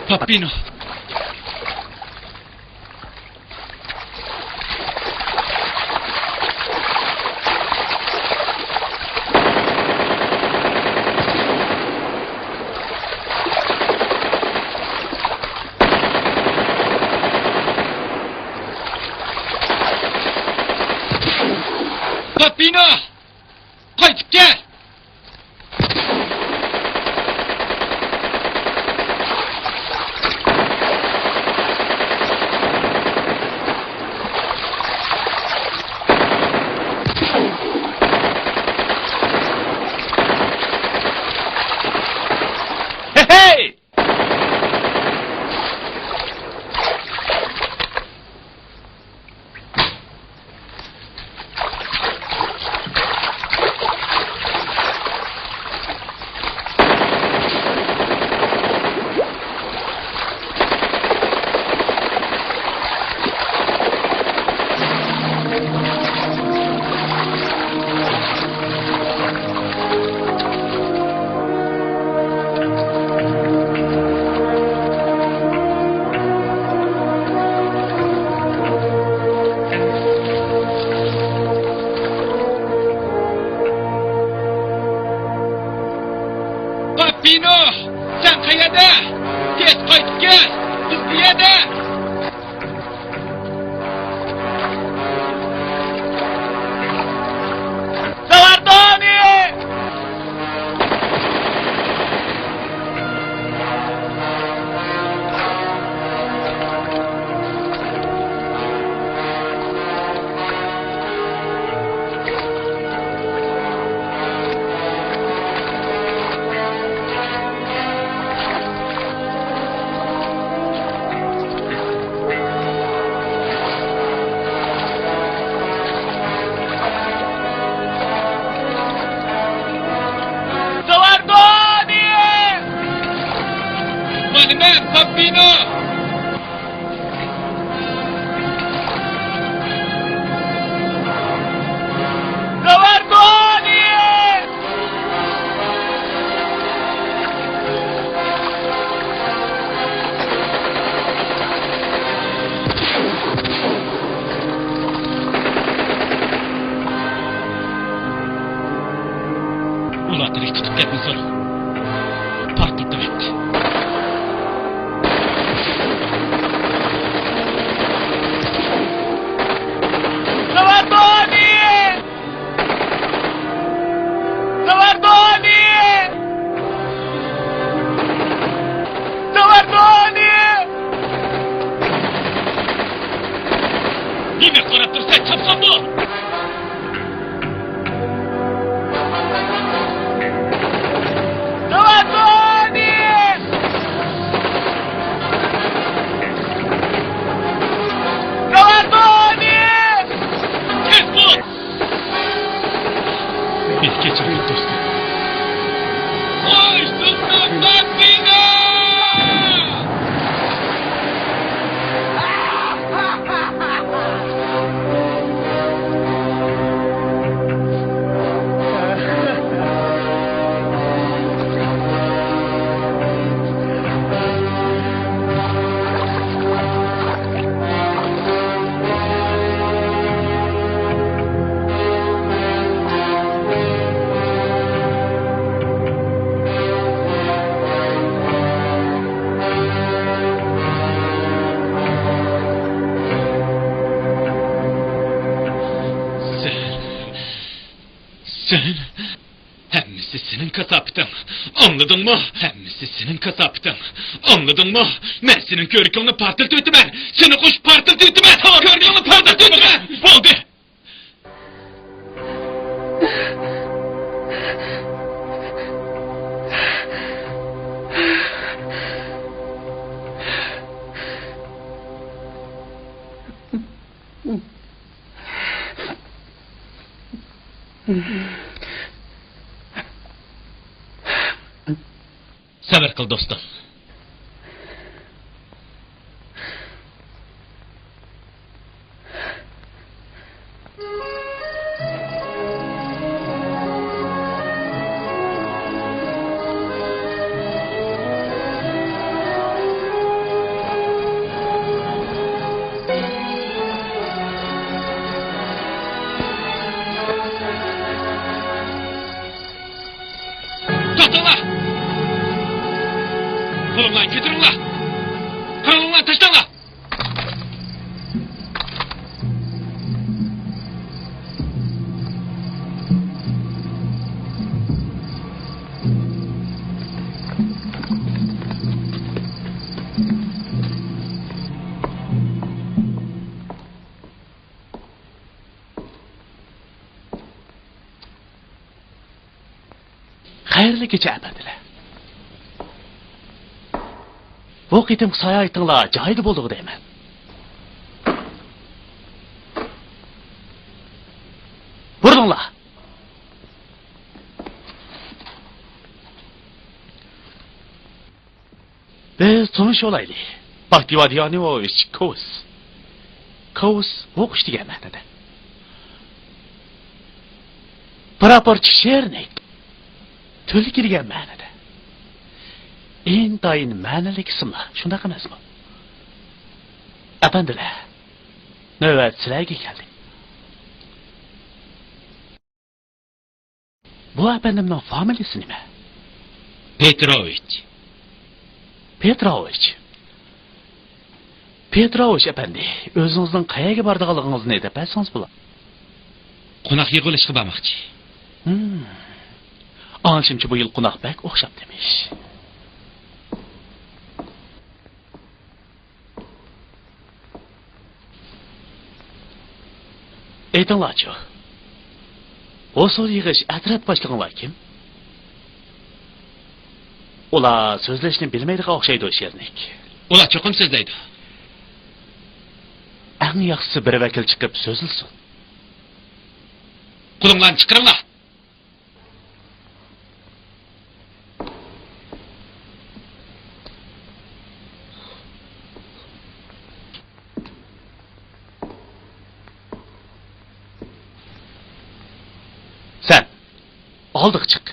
پاپىنو. پاپىنو! قايتىپ كەل! ھەي! پاپىنو، سەن قەيەردە؟ تېز قايتىپ كەل! بىز بۇ يەردە! ساۋاردونى! كاساپىتىڭ. ئاڭلىدىڭمۇ؟ ھەممىسى سېنىڭ كاساپىتىڭ. ئاڭلىدىڭمۇ؟ مەن سېنىڭ كۆركۈڭنى پارتلىتىۋېتىمەن. سېنى قوشۇپ پارتلىتىۋېتىمەن. كۆركۈڭنى پارتلىتىۋېتىمەن. بولدى. سەۋر قىل، دوستۇم. توختاڭلار! قولۇڭلارنى كۆتۈرۈڭلار! قولۇڭلارنى تاشلاڭلار! خەيرلىك كېچە، ئەپەندىلەر. بۇ قېتىمقى ساياھىتىڭلار جايىدا بولدىغۇ دەيمەن. بۇرۇلۇڭلار. بىز تونۇشۇپ ئالايلى. باكتىيار دىيانىۋوۋىچ كوۋس. كوۋس ھوقۇش دېگەن مەنىدە. پراپورچىك شېرنىك. تۈلكە دېگەن مەنىدە. ئىنتايىن مەنىلىك ئىسىملار، شۇنداق ئەمەسمۇ؟ ئەپەندىلەر، نۆۋەت سىلەرگە كەلدى. بۇ ئەپەندىمنىڭ فامىلىيىسى نېمە؟ پېتروۋىچ. پېتروۋىچ. پېتروۋىچ ئەپەندى، ئۆزىڭىزنىڭ قەيەرگە بارىدىغانلىقىڭىزنى دەپ بەرسىڭىز بولار. قوناق يىغىۋېلىشقا بارماقچى. ھىم. ئاڭلىشىمچە، بۇ يىل قوناق بەك ئوخشاپتىمىش. ئېيتىڭلارچۇ، ھوسۇل يىغىش ئەترەت باشلىقىڭلار كىم؟ ئۇلار سۆزلەشنى بىلمەيدىغان ئوخشايدۇ، شېرنىك. ئۇلار چوقۇم سۆزلەيدۇ. ئەڭ ياخشىسى بىر ۋەكىل چىقىپ سۆزلىسۇن. قولۇڭلارنى چىقىرىڭلار. سەن ئالدىغا چىق.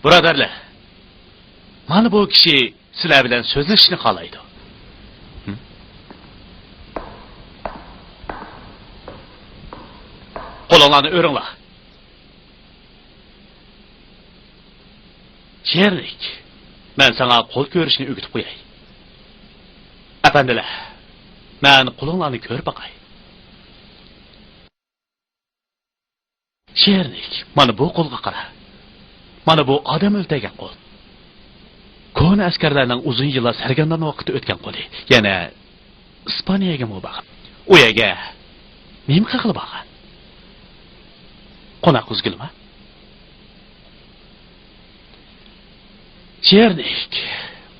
بۇرادەرلەر، مانا بۇ كىشى سىلەر بىلەن سۆزلىشىشنى خالايدۇ. ھىم؟ قولۇڭلارنى ئۆرۈڭلار. شېرنىك، مەن ساڭا قول كۆرۈشنى ئۆگىتىپ قوياي. ئەپەندىلەر، مەن قولۇڭلارنى كۆرۈپ باقاي. شېرنىك، مانا بۇ قولغا قارا. مانا بۇ ئادەم ئۆلتۈرگەن قول. كونا ئەسكەرلەرنىڭ ئۇزۇن يىللار سەرگەردان ۋاقتىدا ئۆتكەن قولى. يەنە ئىسپانىيەگىمۇ بارغان. ئۇ يەرگە نېمە قىلغىلى بارغان؟ قوناق ئۈزگىلىما؟ شېرنىك،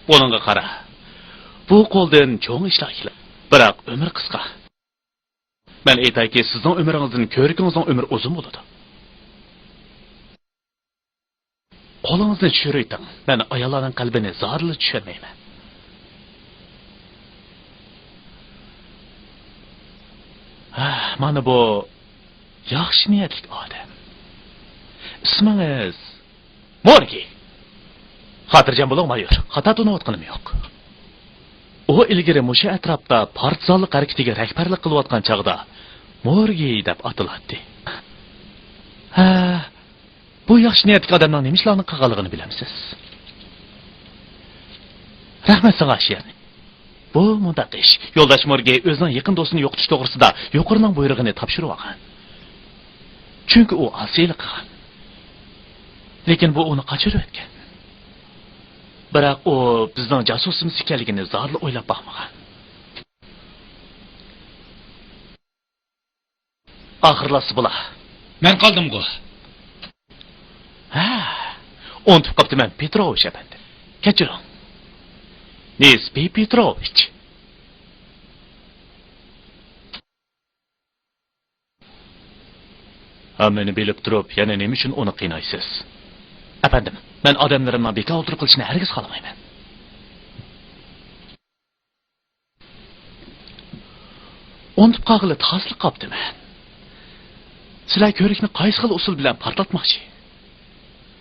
ئۇنىڭغا قارا. بۇ قولدىن چوڭ ئىشلار كېلىدۇ. بىراق ئۆمۈر قىسقا. مەن ئېيتايكى، سىزنىڭ ئۆمرىڭىزدىن كۆركىڭىزنىڭ ئۆمرى ئۇزۇن بولىدۇ. قولىڭىزنى چۈشۈرۈۋېتىڭ. مەن ئاياللارنىڭ قەلبىنى زادىلا چۈشەنمەيمەن. ھە، مانا بۇ ياخشى نىيەتلىك ئادەم. ئىسمىڭىز؟ مورگى. خاتىرجەم بولۇڭ، مايور. خاتا تونۇۋاتقىنىم يوق. ئۇ ئىلگىرى مۇشۇ ئەتراپتا پارتىزانلىق ھەرىكىتىگە رەھبەرلىك قىلىۋاتقان چاغدا مورگى دەپ ئاتىلاتتى. ھە، بۇ ياخشى نىيەتلىك ئادەمنىڭ نېمە ئىشلارنى قىلغانلىقىنى بىلەمسىز؟ رەھمەت ساڭا، شېرنى. بۇ مۇنداق ئىش. يولداش مورگى ئۆزىنىڭ يېقىن دوستىنى يوقىتىش توغرىسىدا يۇقىرىنىڭ بۇيرۇقىنى تاپشۇرۇۋالغان. چۈنكى ئۇ ئاسىيلىق قىلغان. لېكىن بۇ ئۇنى قاچۇرۇۋەتكەن. بىراق ئۇ بىزنىڭ جاسۇسىمىز ئىكەنلىكىنى زادىلا ئويلاپ باقمىغان. ئاخىرلاشسا بۇلار. مەن قالدىمغۇ؟ ھە، ئۇنتۇپ قاپتىمەن، پېتروۋىچ ئەپەندى. كەچۈرۈڭ. نېسپىي پېتروۋىچ. ھەممىنى بىلىپ تۇرۇپ، يەنە نېمە ئۈچۈن ئۇنى قىينايسىز؟ ئەپەندىم، مەن ئادەملىرىمنىڭ بىكار ئولتۇرۇپ قېلىشىنى ھەرگىز خالىمايمەن. ئۇنتۇپ قالغىلى تاسلا قاپتىمەن. سىلەر كۆۋرۈكنى قايسى خىل ئۇسۇل بىلەن پارتلاتماقچى؟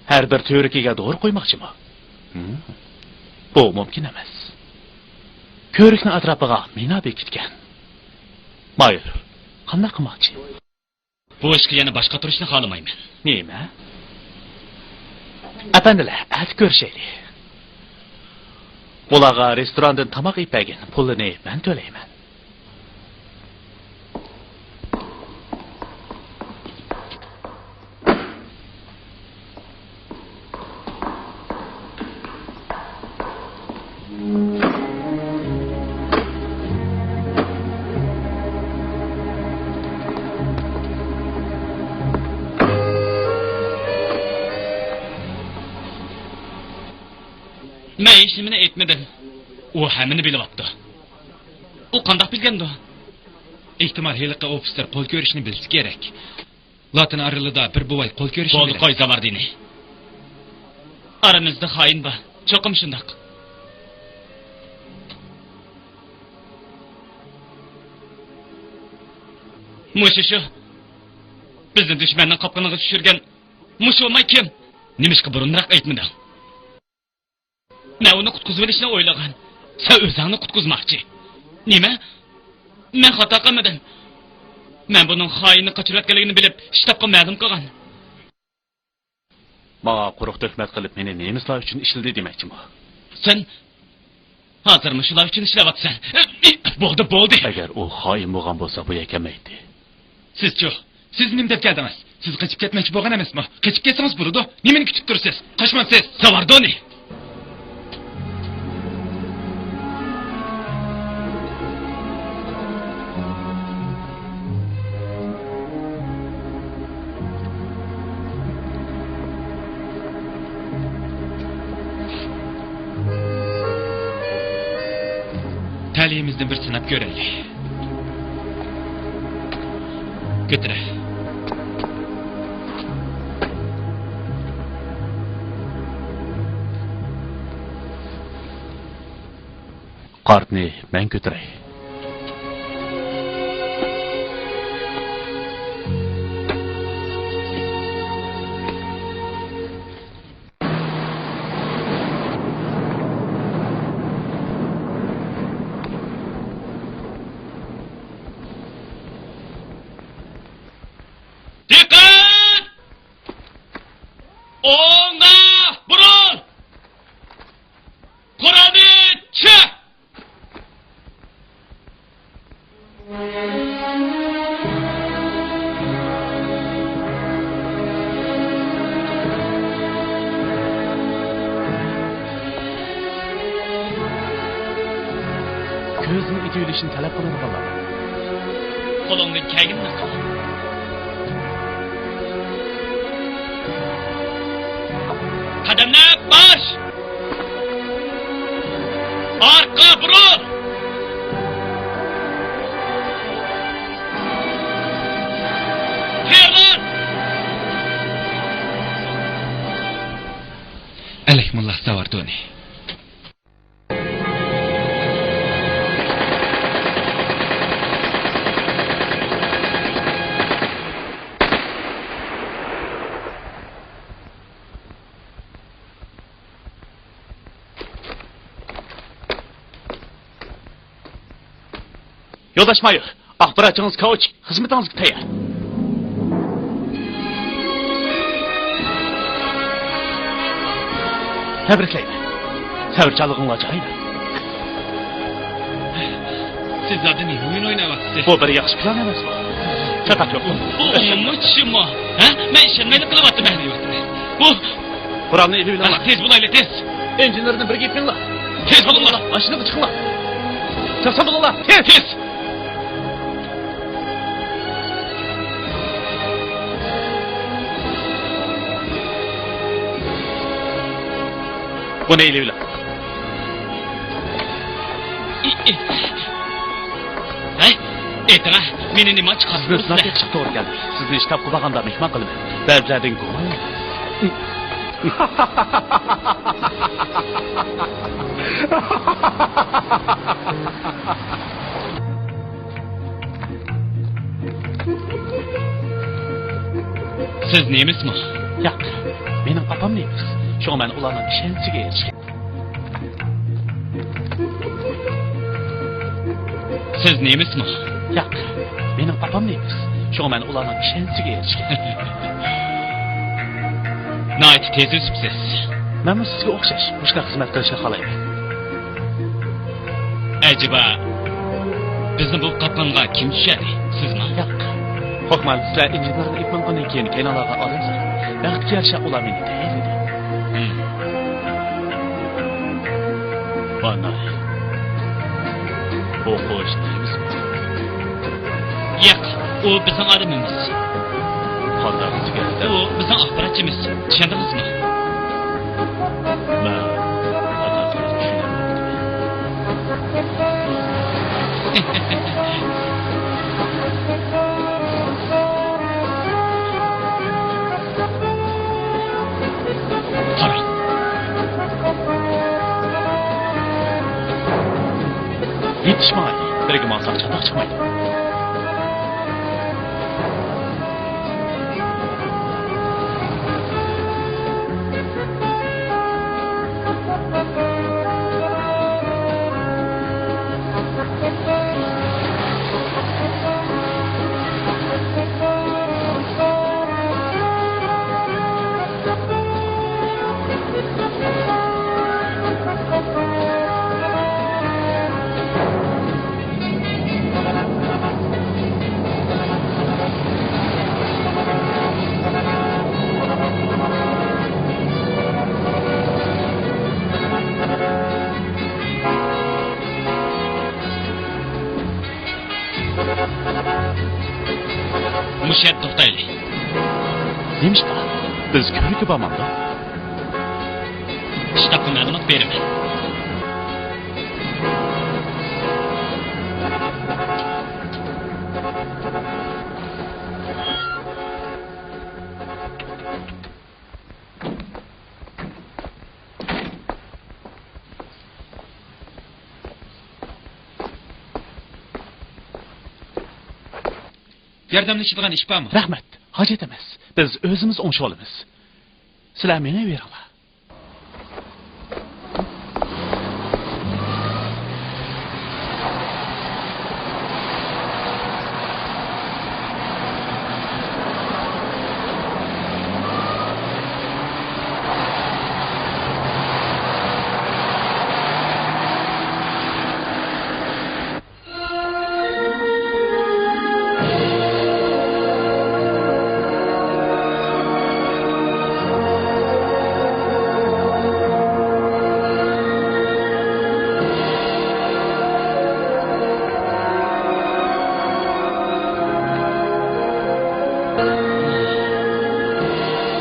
ھەر بىر تۈۋرۈكىگە دورا قويماقچىمۇ؟ ھىم. بۇ مۇمكىن ئەمەس. كۆۋرۈكنىڭ ئەتراپىغا مىنا بېكىتكەن. مايور، قانداق قىلماقچى؟ بۇ ئىشقا يەنە باش قاتۇرۇشنى خالىمايمەن. نېمە؟ ئەپەندىلەر، ئەتە كۆرۈشەيلى. بۇلارغا رېستوراندىن تاماق ئېلىپ بەرگىن، پۇلىنى مەن تۆلەيمەن. مەن ھېچنېمىنى ئېيتمىدىم. ئۇ ھەممىنى بىلىۋاپتۇ. ئۇ قانداق بىلگەندۇ؟ ئېھتىمال، ھېلىقى ئوفىتسېر قول كۆرۈشنى بىلسە كېرەك. لاتىن ئارىلىدا بىر بوۋاي قول كۆرۈشنى بىلەتتى. بولدى، قوي، زاۋاردىنى. ئارىمىزدا خائىن بار. چوقۇم شۇنداق. مۇشۇ شۇ. بىزنى دۈشمەننىڭ قاپقىنىغا چۈشۈرگەن مۇشۇ بوۋاي كىم؟ نېمىشقا بۇرۇنراق ئېيتمىدىڭ؟ مەن ئۇنى قۇتقۇزۇۋېلىشنى ئويلىغان. سەن ئۆزۈڭنى قۇتقۇزماقچى. نېمە؟ مەن خاتا قىلمىدىم. مەن بۇنىڭ خائىننى قاچۇرۇۋەتكەنلىكىنى بىلىپ، شتابقا مەلۇم قىلغان. ماڭا قۇرۇق تۆھمەت قىلىپ، مېنى نېمىسلار ئۈچۈن ئىشلىدى دېمەكچىمۇ؟ سەن ھازىرمۇ شۇلار ئۈچۈن ئىشلەۋاتىسەن. بولدى، بولدى. ئەگەر ئۇ خائىن بولغان بولسا، بۇ يەرگە كەلمەيتتى. سىزچۇ؟ سىز نېمە دەپ كەلدىڭىز؟ سىز قېچىپ كەتمەكچى بولغان ئەمەسمۇ؟ قېچىپ كەتسىڭىز بولىدۇ. نېمىنى كۈتۈپ تۇرىسىز؟ قاچمامسىز؟ ساۋاردونى! تەلىيىمىزنى بىر سىناپ كۆرەيلى. كۆتۈرە. قارتنى مەن كۆتۈرەي. دىققەت! ئوڭغا بۇرۇل! قورالنى چەك! كۆزنى ئېتىۋېلىشنى تەلەپ قىلىدىغانلار. قولۇڭدىن كەلگىنىنى قىل. قەدەملەر باش! ئارقا بۇرۇل! تېغىز! ئەلەكمۇللا ساۋاردونى. يولداش مايور، ئاخباراتچىڭىز كاۋچىك خىزمىتىڭىزگە تەييار. تەبرىكلەيمەن. سەۋرچانلىقىڭلار جايىدا. سىز زادى نېمە ئويۇن ئويناۋاتىسىز؟ بۇ بىر ياخشى پىلان ئەمەسمۇ؟ چاتاق يوق. بۇ ئومۇممۇ چۈشۈممۇ؟ ھە؟ مەن ئىشەنمەيلا قىلىۋاتىمەن. بۇ قورالنى ئېلىۋېلىڭلار. تېز بولايلى، تېز. ئىنژېنېرنى بىرگە ئېلىپ كېلىڭلار. تېز بولۇڭلار. ماشىنىغا چىقىڭلار. چاپسان بولۇڭلار. تېز. تېز. بۇنى ئېلىۋېلىڭ. ھەي، ئېيتىڭە، مېنى نېمە چىقاردىڭىز؟ سىزنى سىناق بېقىشقا توغرا كەلدى. سىزنى شتابقا بارغاندا مېھمان قىلىمەن. بەزىلەردىن گۇمان. سىز نېمىسمۇ؟ ياق، مېنىڭ ئاپام نېمىس. شۇڭا مەن ئۇلارنىڭ ئىشەنچىگە ئېرىشكەن. سىز نېمىسمۇ؟ ياق، مېنىڭ ئاپام نېمىس. شۇڭا مەن ئۇلارنىڭ ئىشەنچىگە ئېرىشكەن. ناھايىتى تېز ئۆسۈپسىز. مەنمۇ سىزگە ئوخشاش مۇشۇنداق خىزمەت قىلىشنى خالايمەن. ئەجەبا، بىزنى بۇ قاپقانغا كىم چۈشۈردى؟ سىزمۇ؟ ياق. ھوكماندا سىلەر ئىنژېنېرنى ئېلىپ ماڭغاندىن كېيىن كەينىڭلارغا ئادەم سالدىم. بەختكە يارىشا ئۇلار مېنى تەيىنلىدى. ھىم. ئانا، بۇ قوش نېمىسى؟ ياق، ئۇ بىزنىڭ ئادىمىمىز. قانداق دېگەندە؟ ئۇ بىزنىڭ ئاخباراتچىمىز. چۈشەندىڭىزمۇ؟ مەن قانداق چۈشىنەلمەيمەن. قاراڭ. يېتىشماي، بىرگە ماڭساق چاتاق چىقمايدۇ. مۇشۇ يەردە توختايلى. نېمىشقا؟ بىز كۆۋرۈككە بارمامدۇق؟ شتابقا مەلۇمات بېرىمەن. ياردەملىشىدىغان ئىش بارمۇ؟ رەھمەت، ھاجەت ئەمەس. بىز ئۆزىمىز ئوڭشىۋالىمىز. سىلەر مېڭىۋېرىڭلار.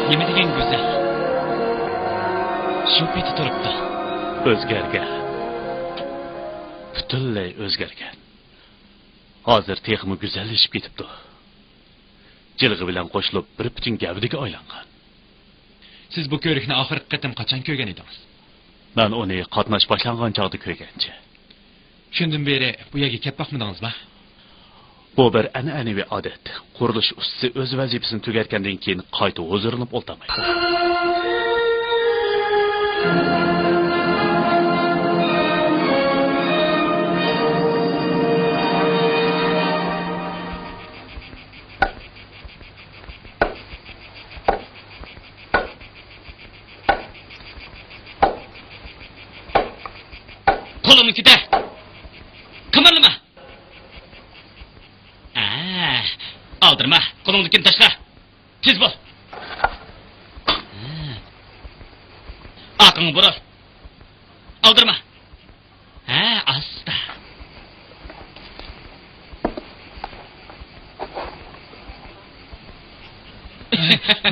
نېمە دېگەن گۈزەل. شۇ پېتى تۇرۇپتۇ. ئۆزگەرگەن. پۈتۈنلەي ئۆزگەرگەن. ھازىر تېخىمۇ گۈزەللىشىپ كېتىپتۇ. جىلغا بىلەن قوشۇلۇپ بىر پۈتۈن گەۋدىگە ئايلانغان. سىز بۇ كۆۋرۈكنى ئاخىرقى قېتىم قاچان كۆرگەن ئىدىڭىز؟ مەن ئۇنى قاتناش باشلانغان چاغدا كۆرگەنچە. شۇندىن بېرى بۇ يەرگە كەپ باقمىدىڭىزمۇ؟ بۇ بىر ئەنئەنىۋى ئادەت. قۇرۇلۇش ئۇستىسى ئۆز ۋەزىپىسىنى تۈگەتكەندىن كېيىن قايتا ھۇزۇرلىنىپ ئولتۇرمايدۇ. قولۇڭنى كۆتەر! قىمىرلىما! ئە، ئالدىرىما، قولۇڭدىكىنى تاشلا. تېز بول. ئارقاڭغا بۇرۇل. ئالدىرىما. ھە، ئاستا.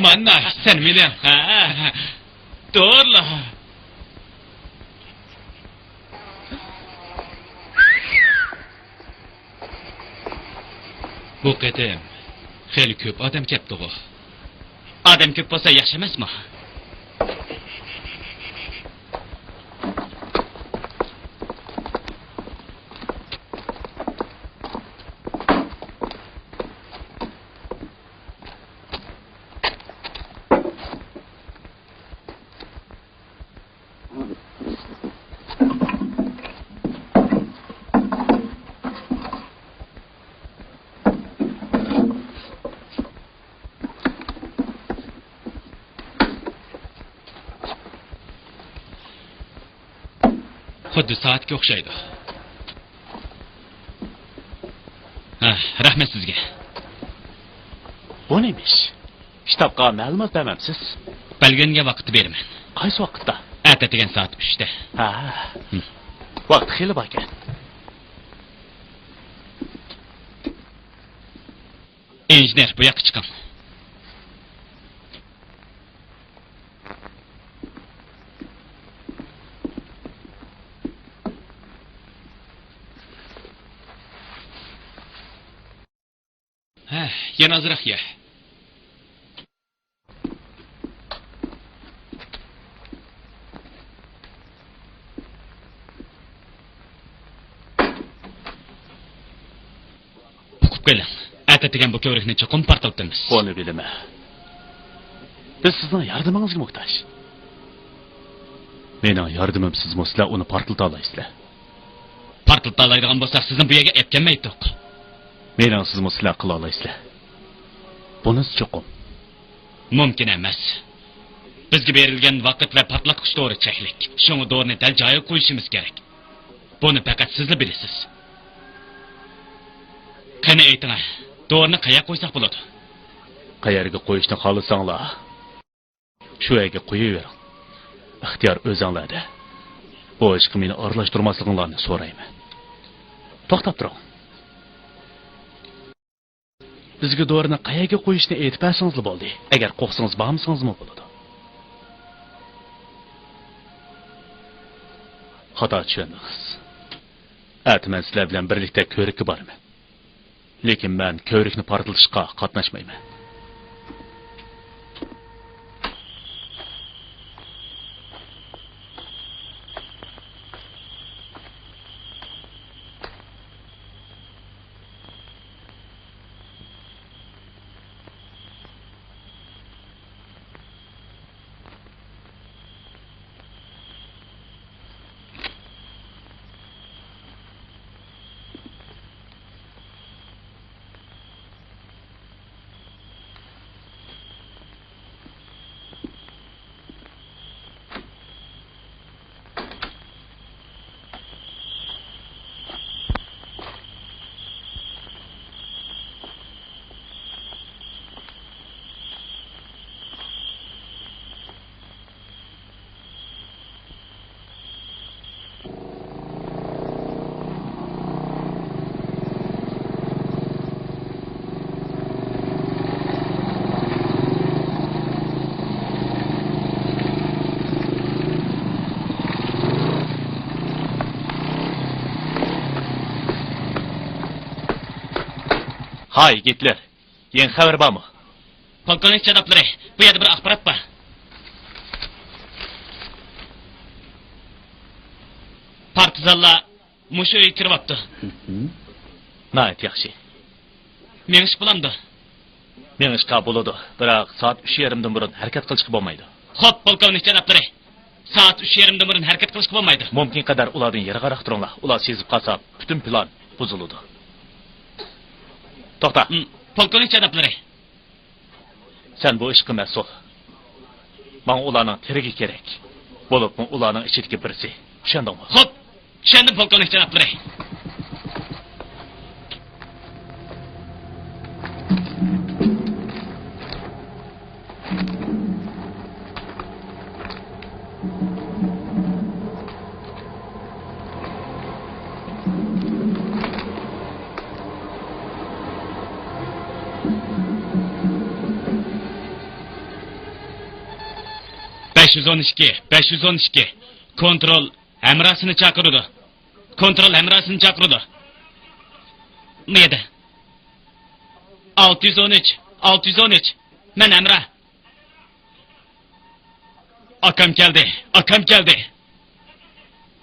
مانا، سەن مېنىڭ. ھە، دورلا. بۇ قېتىم خېلى كۆپ ئادەم كەپتىغۇ؟ ئادەم كۆپ بولسا ياخشى ئەمەسمۇ؟ خۇددى سائەتكە ئوخشايدۇ. ھە، رەھمەت سىزگە. بۇ نېمە ئىش؟ كىتابقا مەلۇمات بەرمەمسىز؟ بەلگىلەنگەن ۋاقىتتا بېرىمەن. قايسى ۋاقىتتا؟ ئەتە دېگەن سائەت ئۈچتە. ھە. ھىم. ۋاقىت خېلى باركەن. ئىنژېنېر، بۇ ياققا چىقىڭ. ھە، يەنە ئازراق يە. ئۇقۇپ قېلىڭ. ئەتە دېگەن بۇ كۆۋرۈكنى چوقۇم پارتلىتىمىز. ئۇنى بىلىمەن. بىز سىزنىڭ ياردىمىڭىزگە موھتاج. مېنىڭ ياردىمىمسىزمۇ سىلەر ئۇنى پارتلىتالايسىلەر. پارتلىتالايدىغان بولساق، سىزنى بۇ يەرگە ئەپ كەلمەيتتۇق. مېنىڭسىزمۇ سىلەر قىلالايسىلەر. بۇنىسى چوقۇم. مۇمكىن ئەمەس. بىزگە بېرىلگەن ۋاقىت ۋە پارتلاتقۇچ دورا چەكلىك. شۇڭا دورىنى دەل جايىغا قويۇشىمىز كېرەك. بۇنى پەقەت سىزلا بىلىسىز. قېنى ئېيتىڭە، دورىنى قەيەرگە قويساق بولىدۇ؟ قەيەرگە قويۇشنى خالىساڭلار، شۇ يەرگە قويۇۋېرىڭ. ئىختىيار ئۆزۈڭلەردە. بۇ ئىشقا مېنى ئارىلاشتۇرماسلىقىڭلارنى سورايمەن. توختاپ تۇرۇڭ. بىزگە دورىنى قەيەرگە قويۇشنى ئېيتىپ بەرسىڭىزلا بولدى. ئەگەر قورقسىڭىز بارمىسىڭىزمۇ بولىدۇ. خاتا چۈشەندىڭىز. ئەتە مەن سىلەر بىلەن بىرلىكتە كۆۋرۈككە بارىمەن. لېكىن مەن كۆۋرۈكنى پارتلىتىشقا قاتناشمايمەن. ھاي، گىتلېر! يېڭى خەۋەر بارمۇ؟ پولكوۋنىك جانابلىرى، بۇ يەردە بىر ئاخبارات بار. پارتىزانلار مۇشۇ ئۆيگە كىرىۋاپتۇ. ناھايىتى ياخشى. مېڭىشقا بولامدۇ؟ مېڭىشقا بولىدۇ، بىراق سائەت ئۈچ يېرىمدىن بۇرۇن ھەرىكەت قىلىشقا بولمايدۇ. خوپ، پولكوۋنىك جانابلىرى. سائەت ئۈچ يېرىمدىن بۇرۇن ھەرىكەت قىلىشقا بولمايدۇ. مۇمكىن قەدەر ئۇلاردىن يىراقراق تۇرۇڭلار. ئۇلار سېزىپ قالسا، پۈتۈن پىلان بۇزۇلىدۇ. توختا. ھىم، پولكوۋنىك جانابلىرى. سەن بۇ ئىشقا مەسئۇل. ماڭا ئۇلارنىڭ تىرىكى كېرەك. بولۇپمۇ ئۇلارنىڭ ئىچىدىكى بىرسى. چۈشەندىڭمۇ؟ خوپ، چۈشەندىم، پولكوۋنىك جانابلىرى. يۈز ئون ئىككى، بەش يۈز ئون ئىككى. كونترول ھەمراھسىنى چاقىرىدۇ. كونترول ھەمراھسىنى چاقىرىدۇ. مۇ يەردە. ئالتە يۈز ئون ئۈچ، ئالتە يۈز ئون ئۈچ. مەن ھەمراھ. ئاكام كەلدى، ئاكام كەلدى.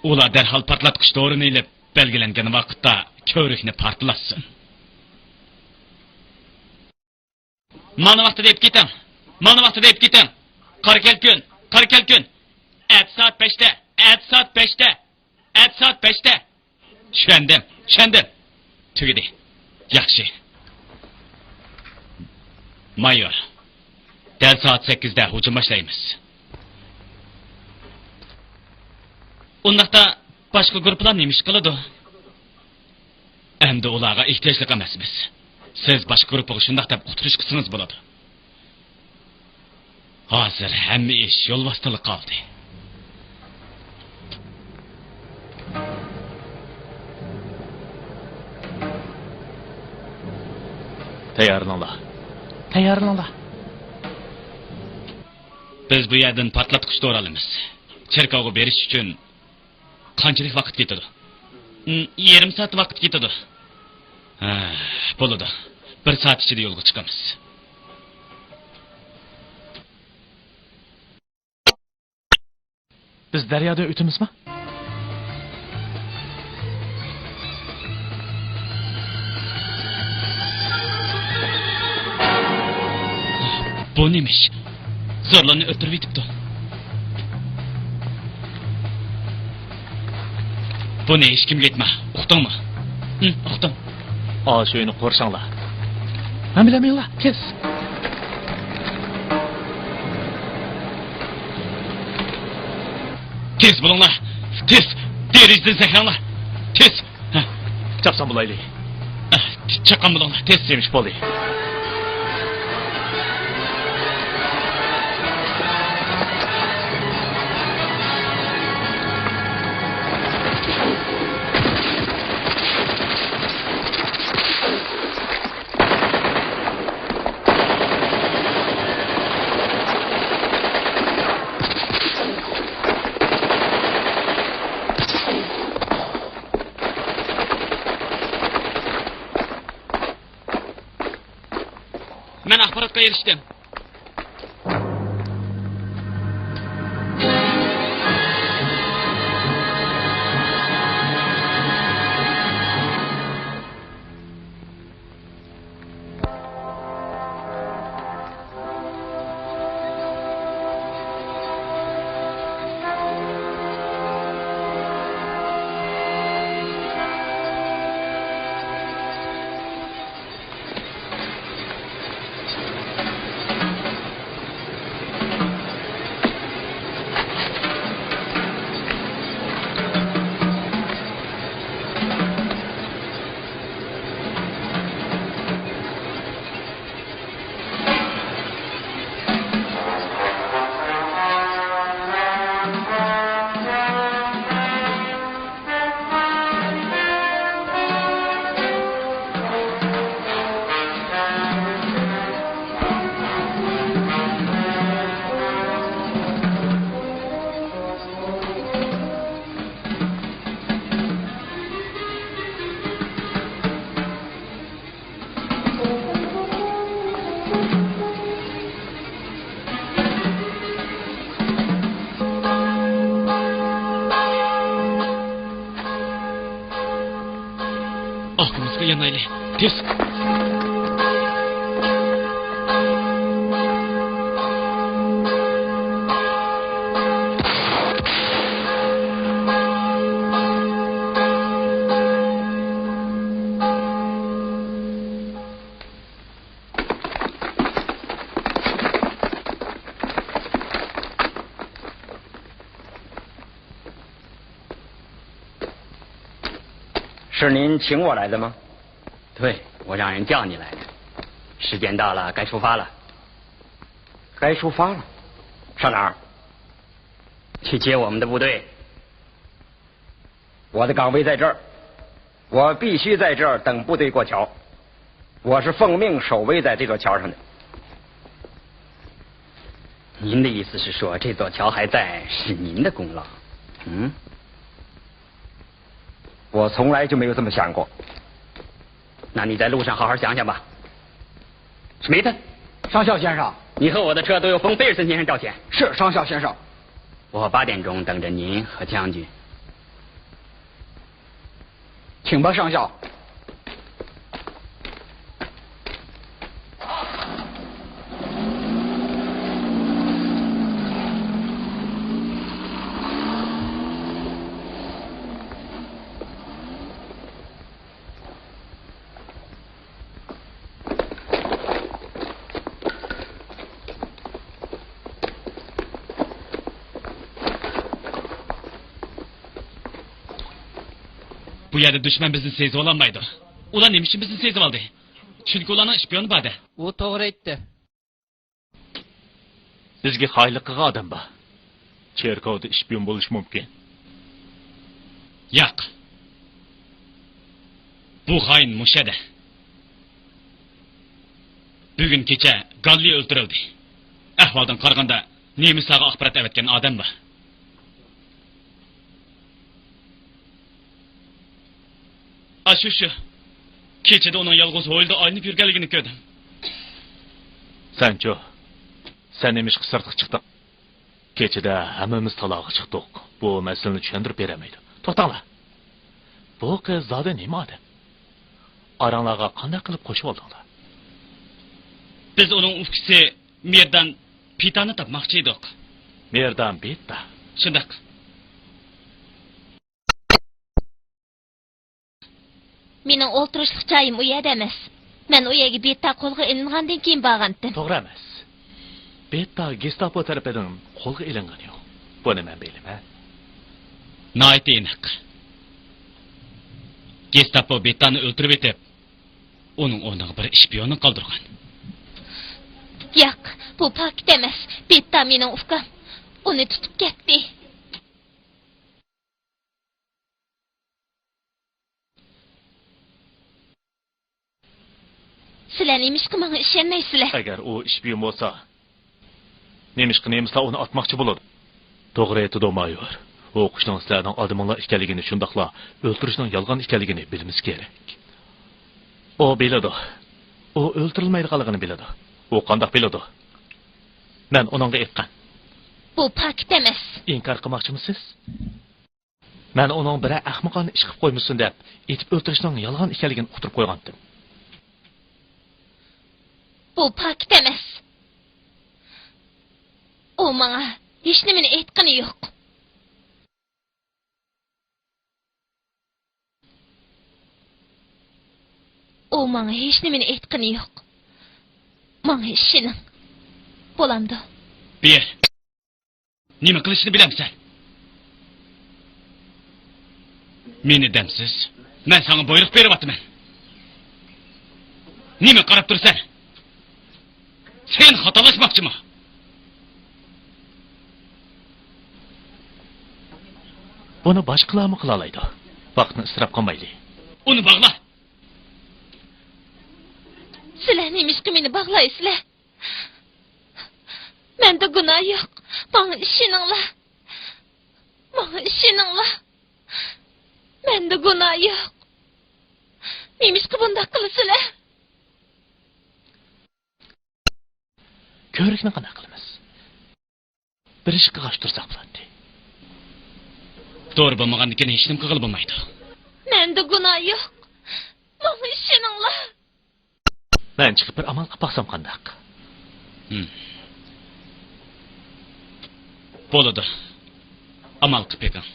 ئۇلار دەرھال پارتلاتقۇچ دورىنى ئېلىپ، بەلگىلەنگەن ۋاقىتتا كۆۋرۈكنى پارتلاتسۇن. مانا ۋاقتىدا ئېلىپ كېتىڭ. مانا ۋاقتىدا ئېلىپ كېتىڭ. قارا كەلكۈن، قارا كەلكۈن. ئەتە سائەت بەشتە، ئەتە سائەت بەشتە، ئەتە سائەت بەشتە. چۈشەندىم، چۈشەندىم. تۈگىدى. ياخشى. مايور، دەل سائەت سەككىزدە ھۇجۇم باشلايمىز. ئۇنداقتا باشقا گۇرۇپپىلار نېمە ئىش قىلىدۇ؟ ئەمدى ئۇلارغا ئېھتىياجلىق ئەمەسمىز. سىز باشقا گۇرۇپپىغا شۇنداق دەپ ئۇقتۇرۇش قىلسىڭىز بولىدۇ. ھازىر ھەممە ئىش يول ۋاسىتىلىق قالدى. تەييارلىنىڭلار. تەييارلىنىڭلار. بىز بۇ يەردىن پارتلاتقۇچ دورا ئالىمىز. چېركاۋغا بېرىش ئۈچۈن قانچىلىك ۋاقىت كېتىدۇ؟ م، يېرىم سائەت ۋاقىت كېتىدۇ. ھە، بولىدۇ. بىر سائەت ئىچىدە يولغا چىقىمىز. بىز دەريادىن ئۆتىمىزما؟ بۇ نېمە ئىش؟ زورلارنى ئۆلتۈرۈۋېتىپتۇ. بۇنى ھېچكىمگە ئېيتما، ئۇقتۇڭمۇ؟ ھىم، ئۇقتۇم. ئاشۇ ئۆينى قورشاڭلار. مەن بىلەن مېڭىڭلار، تېز. تېز بولۇڭلار، تېز. دېرىزىدىن سەكرەڭلار، تېز. ھە. چاپسان بولايلى. ئە، چاققان بولۇڭلار، تېز. نېمە ئىش بولدى؟ مەن ئاخباراتقا ئېرىشتىم. ئارقىمىزغا يانايلى، تېز! شىرنىن چىڭ ۋالايدىمۇ؟ 对，我让人叫你来的。时间到了，该出发了。该出发了？上哪儿？去接我们的部队。 我的岗位在这儿，我必须在这儿等部队过桥。我是奉命守卫在这座桥上的。您的意思是说，这座桥还在，是您的功劳？嗯？我从来就没有这么想过。那你在路上好好想想吧。史密特，上校先生。你和我的车都由冯菲尔森先生调遣。是，上校先生。我八点钟等着您和将军。请吧，上校。 بۇ يەردە دۈشمەن بىزنى سېزىۋالالمايدۇ. ئۇلار نېمە ئۈچۈن بىزنى سېزىۋالدى؟ چۈنكى ئۇلارنىڭ شپىيونى بار-دە. ئۇ توغرا ئېيتتى. بىزگە خائىنلىق قىلغان ئادەم بار. چېركاۋدا شپىيون بولۇشى مۇمكىن. ياق. بۇ خائىن مۇشەدە. بۈگۈن كېچە گاللى ئۆلتۈرۈلدى. ئەھۋالدىن قارىغاندا، نېمىسلارغا ئاخبارات ئەۋەتكەن ئادەم بار. ئاشۇ، شۇ. كېچىدە ئۇنىڭ يالغۇز ھويلىدا ئايلىنىپ يۈرگەنلىكىنى كۆردۈم. سەنچۇ؟ سەن نېمىشقا سىرتقا چىقتىڭ؟ كېچىدە ھەممىمىز تالاغا چىقتۇق. بۇ مەسىلىنى چۈشەندۈرۈپ بېرەلمەيدۇ. توختاڭلار. بۇ قىز زادى نېمە ئادەم؟ ئاراڭلارغا قانداق قىلىپ قوشۇۋالدىڭلار؟ بىز ئۇنىڭ ئۇكىسى مېردان پىتانى تاپماقچى ئىدۇق. مېردان پىتا؟ شۇنداق. مېنىڭ ئولتۇرۇشلۇق جايىم ئۇ يەردە ئەمەس. مەن ئۇ يەرگە بېتتا قولغا ئېلىنغاندىن كېيىن بارغانتىم. توغرا ئەمەس. بېتتا گېستاپو تەرىپىدىن قولغا ئېلىنغىنى يوق. بۇنى مەن بىلىمەن. ناھايىتى ئېنىق. گېستاپو بېتتانى ئۆلتۈرۈۋېتىپ، ئۇنىڭ ئورنىغا بىر شپىيوننى قالدۇرغان. ياق، بۇ پاكىت ئەمەس. بېتتا مېنىڭ ئۇكام. ئۇنى تۇتۇپ كەتتى. سىلەر نېمىشقا ماڭا ئىشەنمەيسىلەر؟ ئەگەر ئۇ شپىيون بولسا، نېمىشقا نېمىسلار ئۇنى ئاتماقچى بولىدۇ؟ توغرا ئېيتىدۇ، مايور. ئۇ ئوقۇشنىڭ سىلەرنىڭ ئادىمىڭلار ئىكەنلىكىنى، شۇنداقلا ئۆلتۈرۈشنىڭ يالغان ئىكەنلىكىنى بىلمىسى كېرەك. ئۇ بىلىدۇ. ئۇ ئۆلتۈرۈلمەيدىغانلىقىنى بىلىدۇ. ئۇ قانداق بىلىدۇ؟ مەن ئۇنىڭغا ئېيتقان. بۇ پاكىت ئەمەس. ئىنكار قىلماقچىمۇسىز؟ مەن ئۇنىڭ بىرەر ئەخمىقانە ئىش قىلىپ قويمىسۇن دەپ، ئېتىپ ئۆلتۈرۈشنىڭ يالغان ئىكەنلىكىنى ئۇقتۇرۇپ قويغانتىم. بۇ پاكىت ئەمەس. ئۇ ماڭا ھېچنېمىنى ئېيتقىنى يوق. ئۇ ماڭا ھېچنېمىنى ئېيتقىنى يوق. ماڭا ئىشىنىڭ. بولامدۇ؟ بىيەر. نېمە قىلىشنى بىلەمسەن؟ مېنى دەمسىز. مەن ساڭا بۇيرۇق بېرىۋاتىمەن. نېمە قاراپ تۇرىسەن؟ سەن خاتالاشماقچىما؟ بۇنى باشقىلارمۇ قىلالايدۇ. ۋاقىتنى ئىسراپ قىلمايلى. ئۇنى باغلا! سىلەر نېمىشقا مېنى باغلايسىلەر؟ مەندە گۇناھ يوق. ماڭا ئىشىنىڭلار. ماڭا ئىشىنىڭلار. مەندە گۇناھ يوق. نېمىشقا بۇنداق قىلىسىلەر؟ كۆۋرۈكنى قانداق قىلىمىز؟ بىر ئىش قىلغاچ تۇرساق بولاتتى. دورا بولمىغاندىكىن ھېچنېمە قىلغىلى بولمايدۇ. مەندە گۇناھ يوق. ماڭا ئىشىنىڭلار. مەن چىقىپ بىر ئامال قىلىپ باقسام قانداق؟ ھىم. بولىدۇ. ئامال قىلىپ بېقىڭ.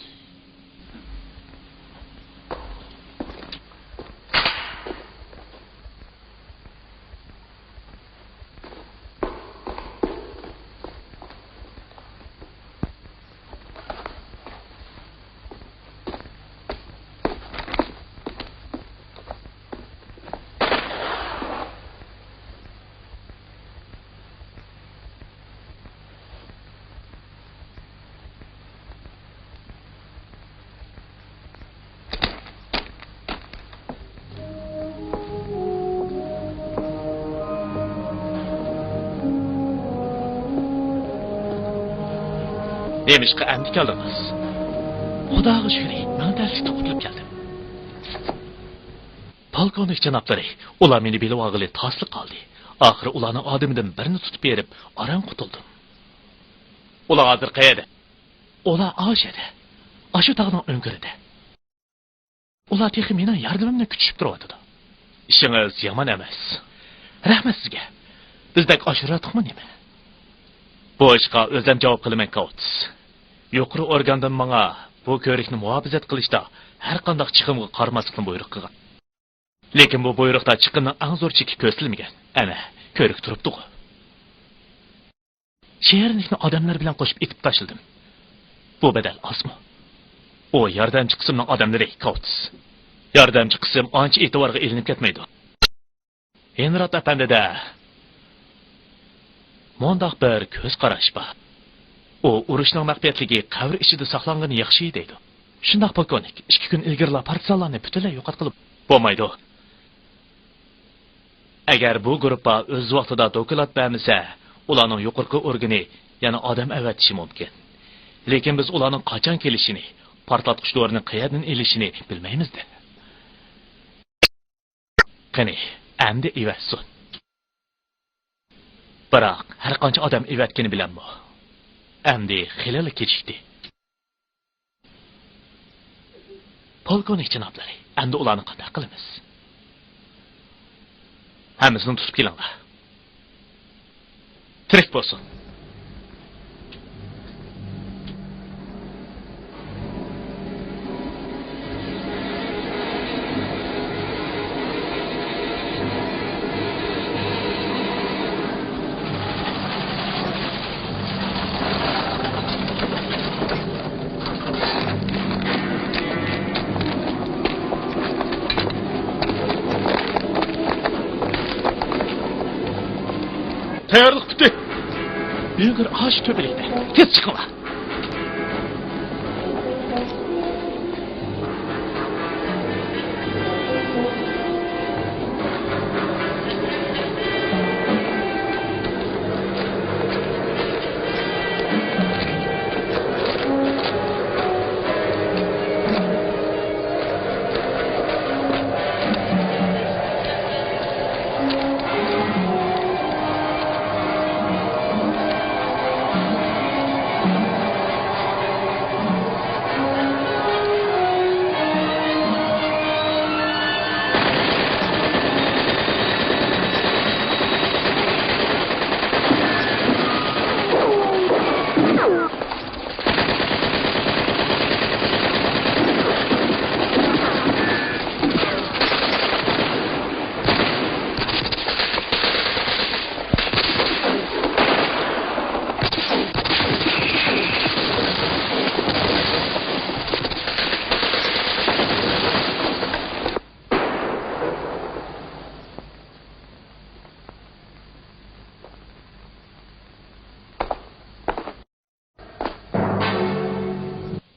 نېمىشقا ئەمدى كەلدىڭىز؟ خۇداغا شۈكرى، مەن تەسلىكتىن قۇتۇلۇپ كەلدىم. پولكوۋنىك جانابلىرى، ئۇلار مېنى بېلىۋالغىلى تاسلا قالدى. ئاخىرى ئۇلارنىڭ ئادىمىدىن بىرنى تۇتۇپ بېرىپ، ئاران قۇتۇلدۇم. ئۇلار ھازىر قەيەردە؟ ئۇلار ئاشەدە. ئاشۇ تاغنىڭ ئۆڭكۈرىدە. ئۇلار تېخى مېنىڭ ياردىمىمنى كۈتۈشۈپ تۇرۇۋاتىدۇ. ئىشىڭىز يامان ئەمەس. رەھمەت سىزگە. بىزدەك ئاشۇراتتۇقمۇ نېمە؟ بۇ ئىشقا ئۆزۈم جاۋاب قىلىمەن، كاۋتىس. يۇقىرى ئورگاندىن ماڭا بۇ كۆۋرۈكنى مۇھاپىزەت قىلىشتا ھەر قانداق چىقىمغا قارىماسلىقنى بۇيرۇق قىلغان. لېكىن بۇ بۇيرۇقتا چىقىمنىڭ ئەڭ زور چېكى كۆرسىتىلمىگەن. ئەنە، كۆۋرۈك تۇرۇپتۇغۇ. شېرىنلىكنى ئادەملەر بىلەن قوشۇپ ئېتىپ تاشلىدىم. بۇ بەدەل ئازمۇ؟ ئۇ ياردەمچى قىسىمنىڭ ئادەملىرى، كاۋتىس. ياردەمچى قىسىم ئانچە ئېتىبارغا ئېلىنىپ كەتمەيدۇ. ھېنرات ئەپەندىدە مۇنداق بىر كۆز قاراش بار. ئۇ ئۇرۇشنىڭ مەخپىيەتلىكى قەبرە ئىچىدە ساقلانغىنى ياخشى دەيدۇ. شۇنداق، پولكوۋنىك، ئىككى كۈن ئىلگىرىلا پارتىزانلارنى پۈتۈنلەي يوقاتقىلى بولمايدۇ. ئەگەر بۇ گۇرۇپپا ئۆز ۋاقتىدا دوكلات بەرمىسە، ئۇلارنىڭ يۇقىرىقى ئورگىنى يەنە ئادەم ئەۋەتىشى مۇمكىن. لېكىن بىز ئۇلارنىڭ قاچان كېلىشىنى، پارتلاتقۇچ دورىنى قەيەردىن ئېلىشىنى بىلمەيمىز-دە. قېنى، ئەمدى ئېۋەتسۇن. بىراق، ھەرقانچە ئادەم ئېۋەتكىنى بىلەنمۇ، ئەمدى خېلىلا كېچىكتى. پولكوۋنىك جانابلىرى، ئەمدى ئۇلارنى قانداق قىلىمىز؟ ھەممىسىنى تۇتۇپ كېلىڭلار. تىرىك بولسۇن. تەييارلىق پۈتتى. ئۈلگۈر ئاشۇ تۆپىلىكتە. تېز چىقىڭلار.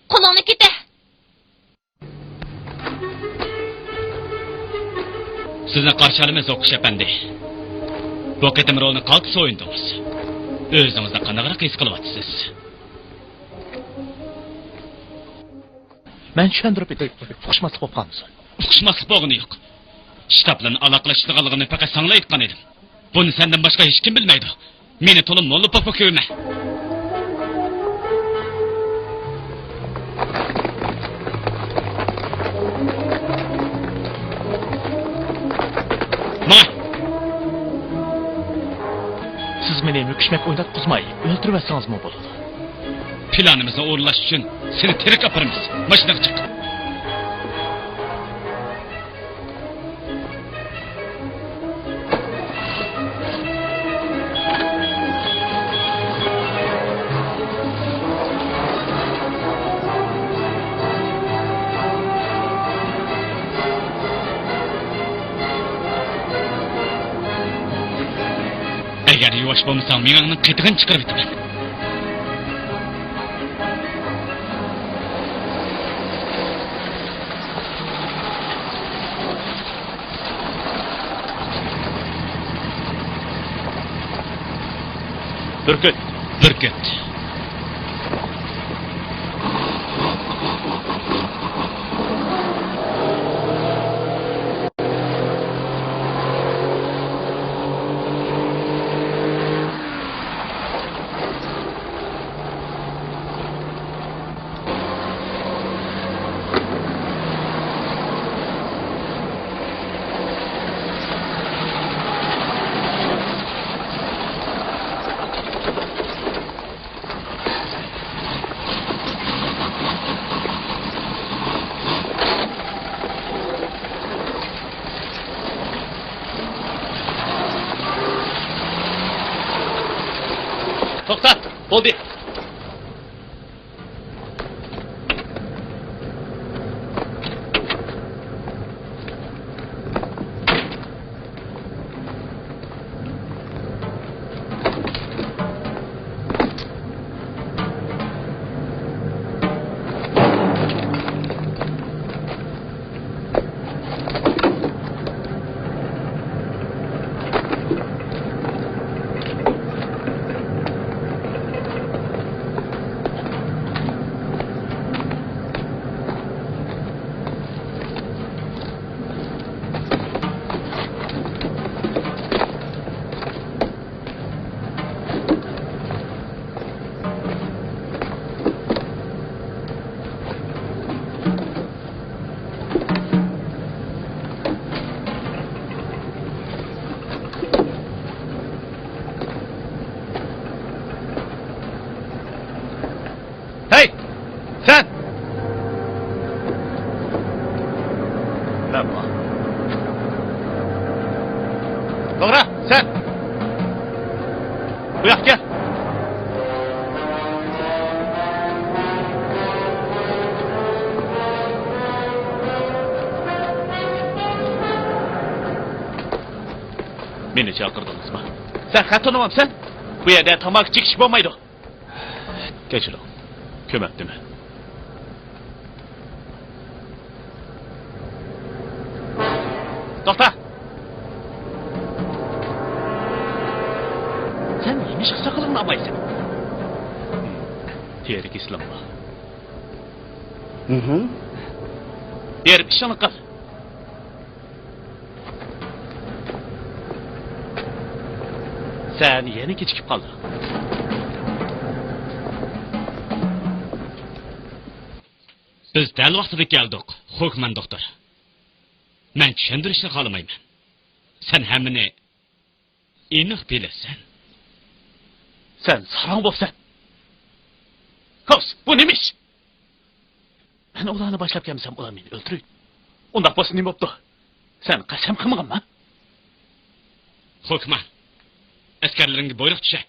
قولۇڭنى كېتە! سىزنى قارشى ئالىمىز، ئوقۇش ئەپەندى. بۇ قېتىم رولنى قالتىس ئوينىدىڭىز. ئۆزىڭىزنى قانداقراق ھېس قىلىۋاتىسىز؟ مەن چۈشەندۈرۈپ ئېيتاي، ئۇقۇشماسلىق بولۇپ قالمىسۇن. ئۇقۇشماسلىق بولغىنى يوق. شتاب بىلەن ئالاقىلىشىدىغانلىقىنى پەقەت ساڭىلا ئېيتقان ئىدىم. بۇنى سەندىن باشقا ھېچكىم بىلمەيدۇ. مېنى تولا موللا پوپا كۆرمە. ماڭ! سىز مېنى مۈكۈشمەك ئويناتقۇزماي، ئۆلتۈرۈۋەتسىڭىزمۇ بولىدۇ. پىلانىمىزنى ئورۇنلاش ئۈچۈن سېنى تىرىك ئاپىرىمىز. ماشىنىغا چىق. ئەگەر يۇۋاش بولمىساڭ، مېڭەڭنىڭ قېتىغىنى چىقىرىۋېتىمەن. بۈركۈت. بۈركۈت. توختا، بولدى. ھەي! سەن! مەنمۇ. توغرا، سەن! بۇ ياققا كەل! مېنى چاقىردىڭىزمۇ؟ سەن خەت تونۇمامسەن؟ بۇ يەردە تاماكا چېكىش بولمايدۇ. كەچۈرۈڭ، كۆمەپتىمەن. توختا! سەن نېمىشقا ساقىلىڭنى ئالمايسەن؟ تېرە كېسىلىڭ بار. ھىم. بېرىپ ئىشىڭنى قىل. سەن يەنە كېچىكىپ قالدىڭ. بىز دەل ۋاقتىدا كەلدۇق، خوكمان دوختۇر. مەن چۈشەندۈرۈشنى خالىمايمەن. سەن ھەممىنى ئېنىق بىلىسەن. سەن ساراڭ بوپسەن. كوس، بۇ نېمە ئىش؟ مەن ئۇلارنى باشلاپ كەلمىسەم، ئۇلار مېنى ئۆلتۈرىدۇ. ئۇنداق بولسا نېمە بوپتۇ؟ سەن قەسەم قىلمىغانما؟ خوكمان، ئەسكەرلىرىڭگە بۇيرۇق چۈشە.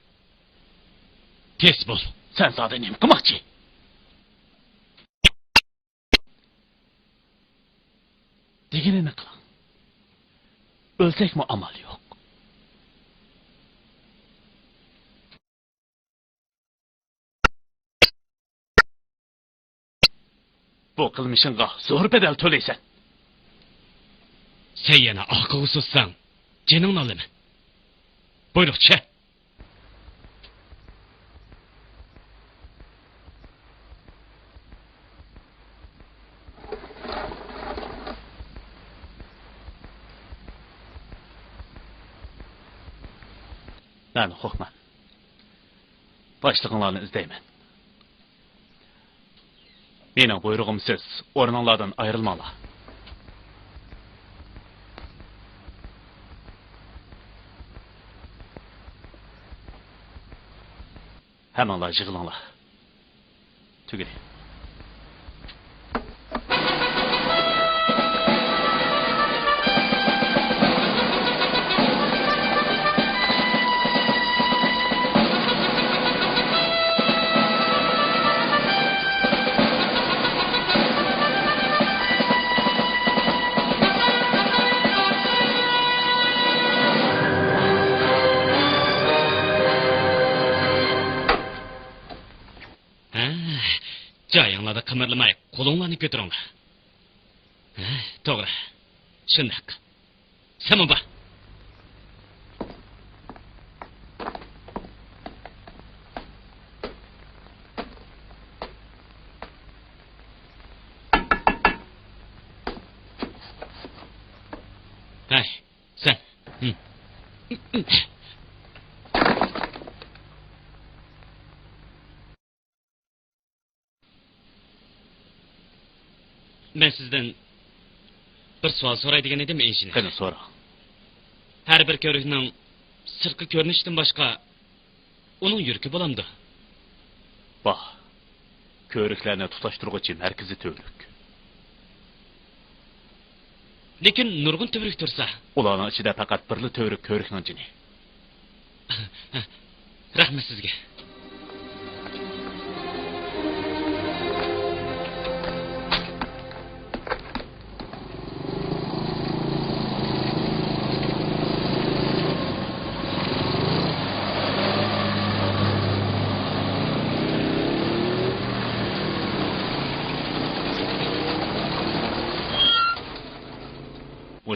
تېز بول. سەن زادى نېمە قىلماقچى؟ دېگىنىنى قىلىڭ. ئۆلسەكمۇ ئامال يوق. بۇ قىلمىشىڭغا زور بەدەل تۆلەيسەن. سەن يەنە ئارقىغا سۈرسەڭ، جېنىڭنى ئالىمەن. بۇيرۇق چۈشە. مەن خوكمان. باشلىقىڭلارنى ئىزدەيمەن. مېنىڭ بۇيرۇغۇمسىز ئورنۇڭلاردىن ئايرىلماڭلار. ھەممىڭلار يىغىلىڭلار. تۈگىدى. ھە، جايىڭلاردا قىمىرلىماي، قولۇڭلارنى كۆتۈرۈڭلار. ھە، توغرا. شۇنداق. سەنمۇ بار. ھەي، سەن. ھىم. مەن سىزدىن بىر سوئال سوراي دېگەن ئىدىم، ئىنژېنېر. قېنى، سورا. ھەر بىر كۆۋرۈكنىڭ سىرتقى كۆرۈنۈشىدىن باشقا ئۇنىڭ يۈرىكى بولامدۇ؟ بار. كۆۋرۈكلەرنى تۇتاشتۇرغۇچى مەركىزىي تۈۋرۈك. لېكىن نۇرغۇن تۈۋرۈك تۇرسا؟ ئۇلارنىڭ ئىچىدە پەقەت بىرلا تۈۋرۈك كۆۋرۈكنىڭ جېنى. رەھمەت سىزگە.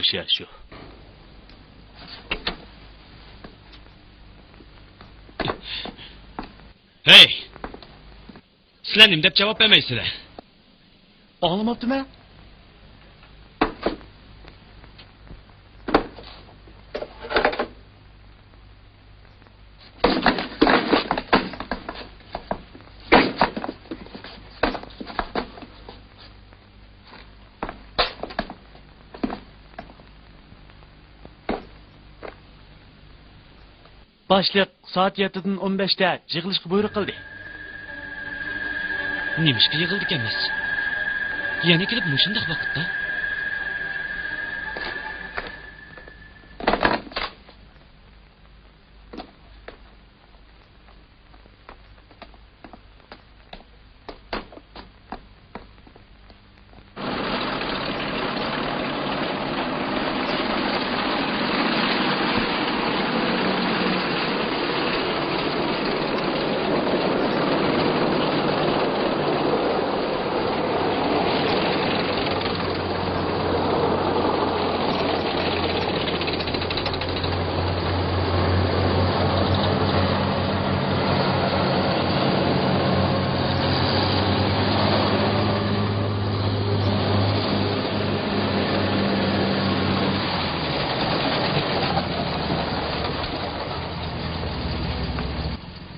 مۇشۇ يەر شۇ. ھەي! سىلەر نېمە دەپ جاۋاب بەرمەيسىلەر؟ ئاڭلىماپتىمەن. باشلىق سائەت يەتتىدىن ئون بەشتە يىغىلىشقا بۇيرۇق قىلدى. نېمىشقا يىغىلدىكەنمىز؟ يەنە كېلىپ مۇشۇنداق ۋاقىتتا؟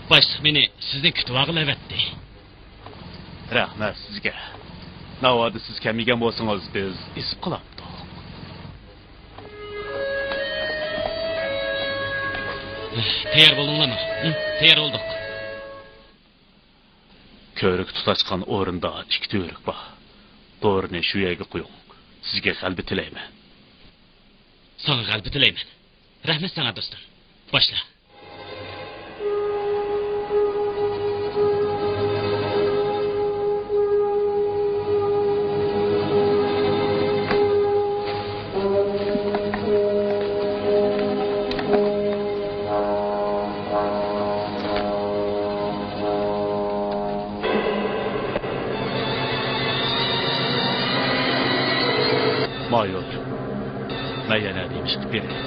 باشلىق مېنى سىزنى كۈتۈۋالغىلى ئەۋەتتى. رەھمەت سىزگە. ناۋادا سىز كەلمىگەن بولسىڭىز، بىز ئېزىپ قالاتتۇق. تەييار بولدۇڭلارمۇ؟ ھە، تەييار بولدۇق. كۆۋرۈك تۇتاشقان ئورۇندا ئىككى تۈۋرۈك بار. دورىنى شۇ يەرگە قويۇڭ. سىزگە غەلىبە تىلەيمەن. ساڭا غەلىبە تىلەيمەن. رەھمەت ساڭا، دوستۇم. باشلا. مايور، مەن يەنە نېمە ئىش قىلىپ بېرەي؟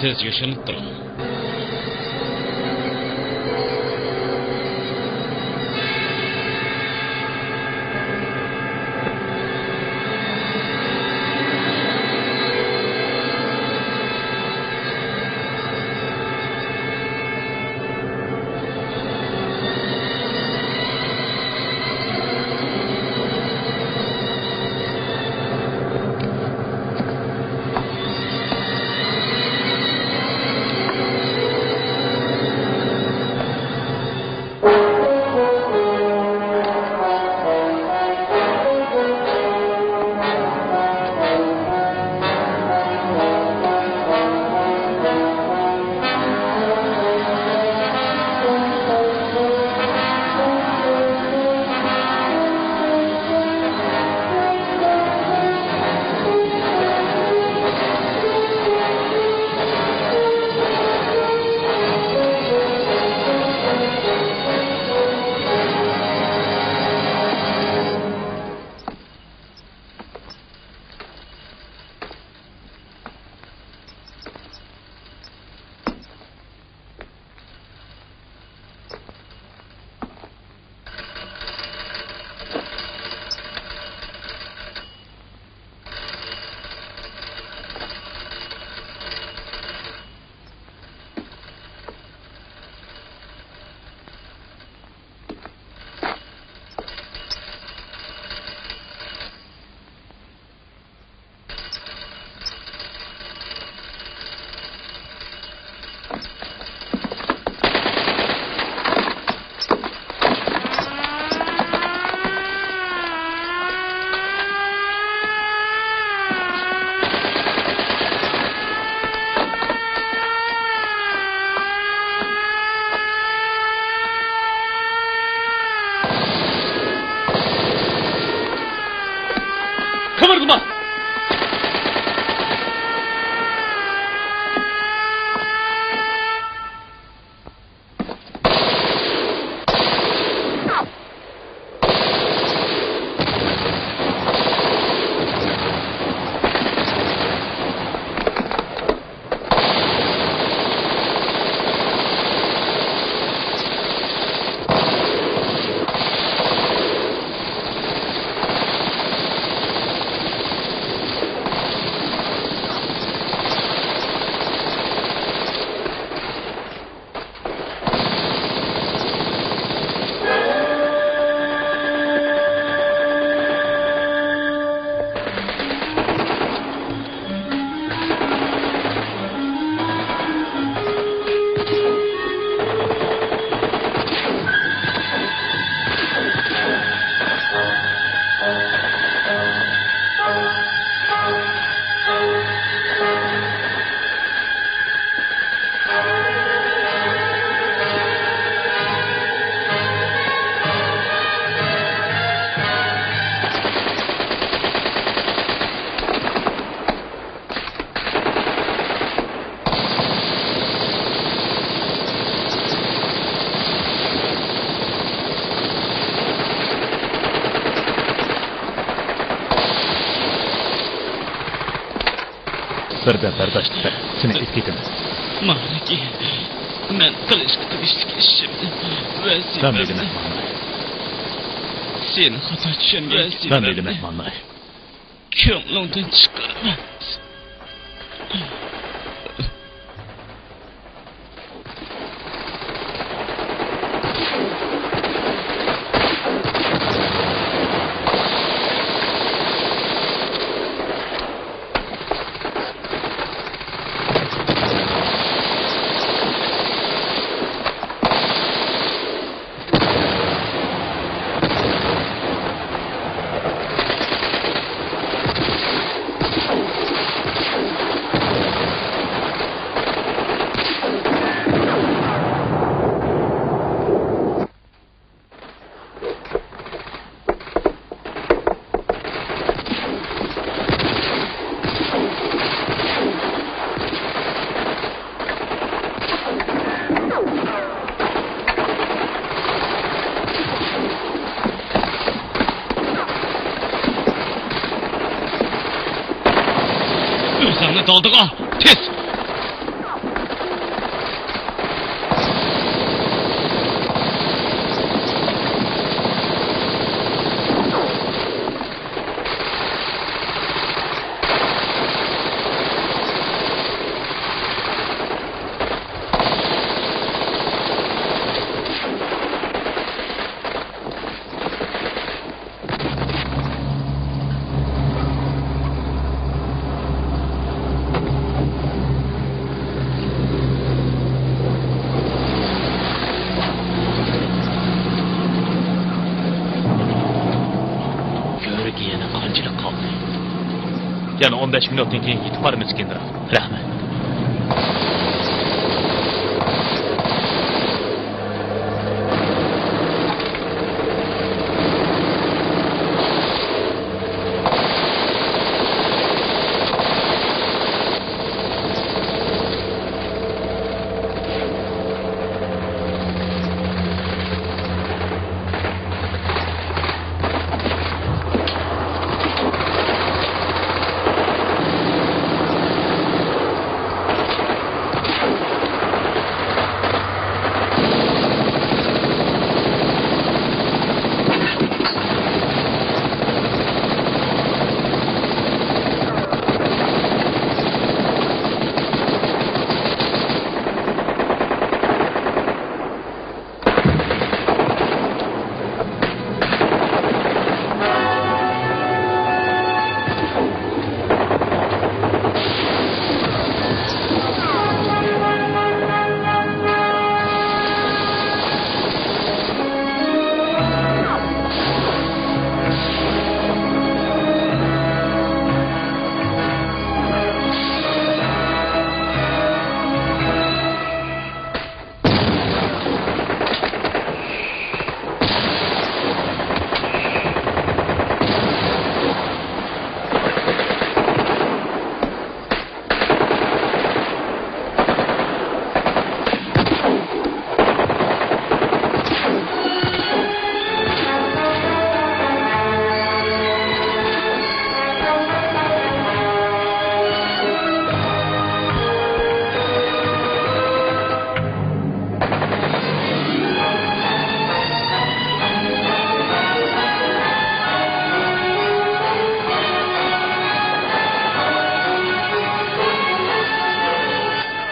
سىز يوشۇرۇنۇپ تۇرۇڭ. بىردەم بەرداشلىق بەر، سېنى ئېلىپ كېتىمىز. مالىكى، مەن قىلىشقا تېگىشلىك ئىشىمنى، ۋەزىپەمنى. دەم ئېلىمەن، مالىك. سېنى خاتا چۈشەنگەن. دەم ئېلىمەن، مالىك. كۆڭلۈڭدىن چىقارما. ئۆزۈڭنى دالدىغا، تېز! كۆۋرۈككە يەنە قانچىلىك قالدى؟ يەنە ئون بەش مىنۇتتىن كېيىن يېتىپ بارىمىز، گېنېرال. رەھمەت.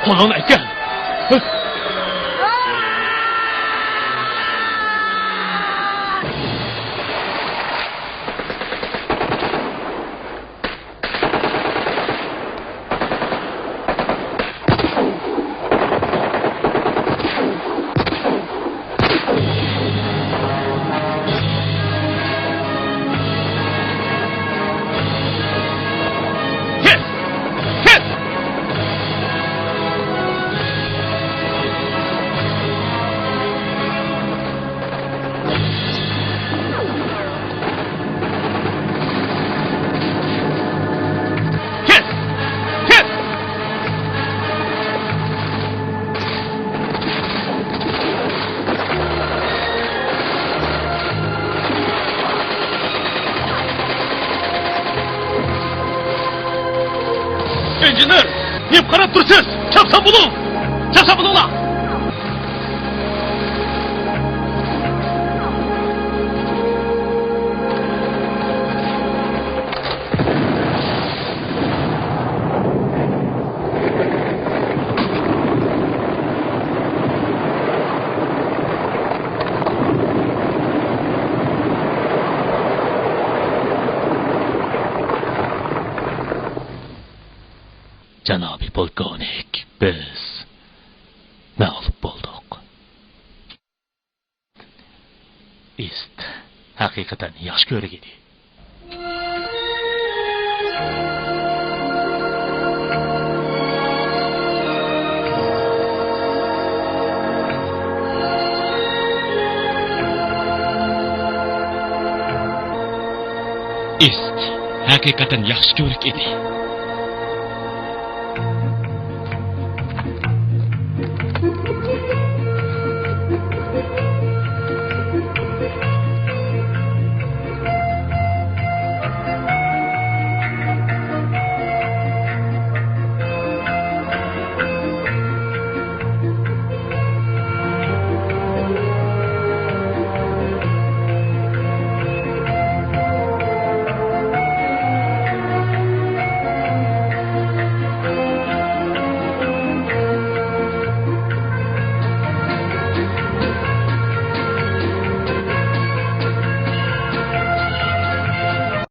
قولۇڭنى ئەكەل. كەت! كەت! كەت! كەت! ئىنژېنېر، نېمە قاراپ تۇرسىز؟ چاپسان بولۇڭ! چاپسان بولۇڭلار! جانابىي پولكوۋنىك، بىز مەغلۇپ بولدۇق. ئىست ھەقىقەتەن ياخشى كۆرگىدى. ئىست ھەقىقەتەن ياخشى كۆرۈك ئىدى.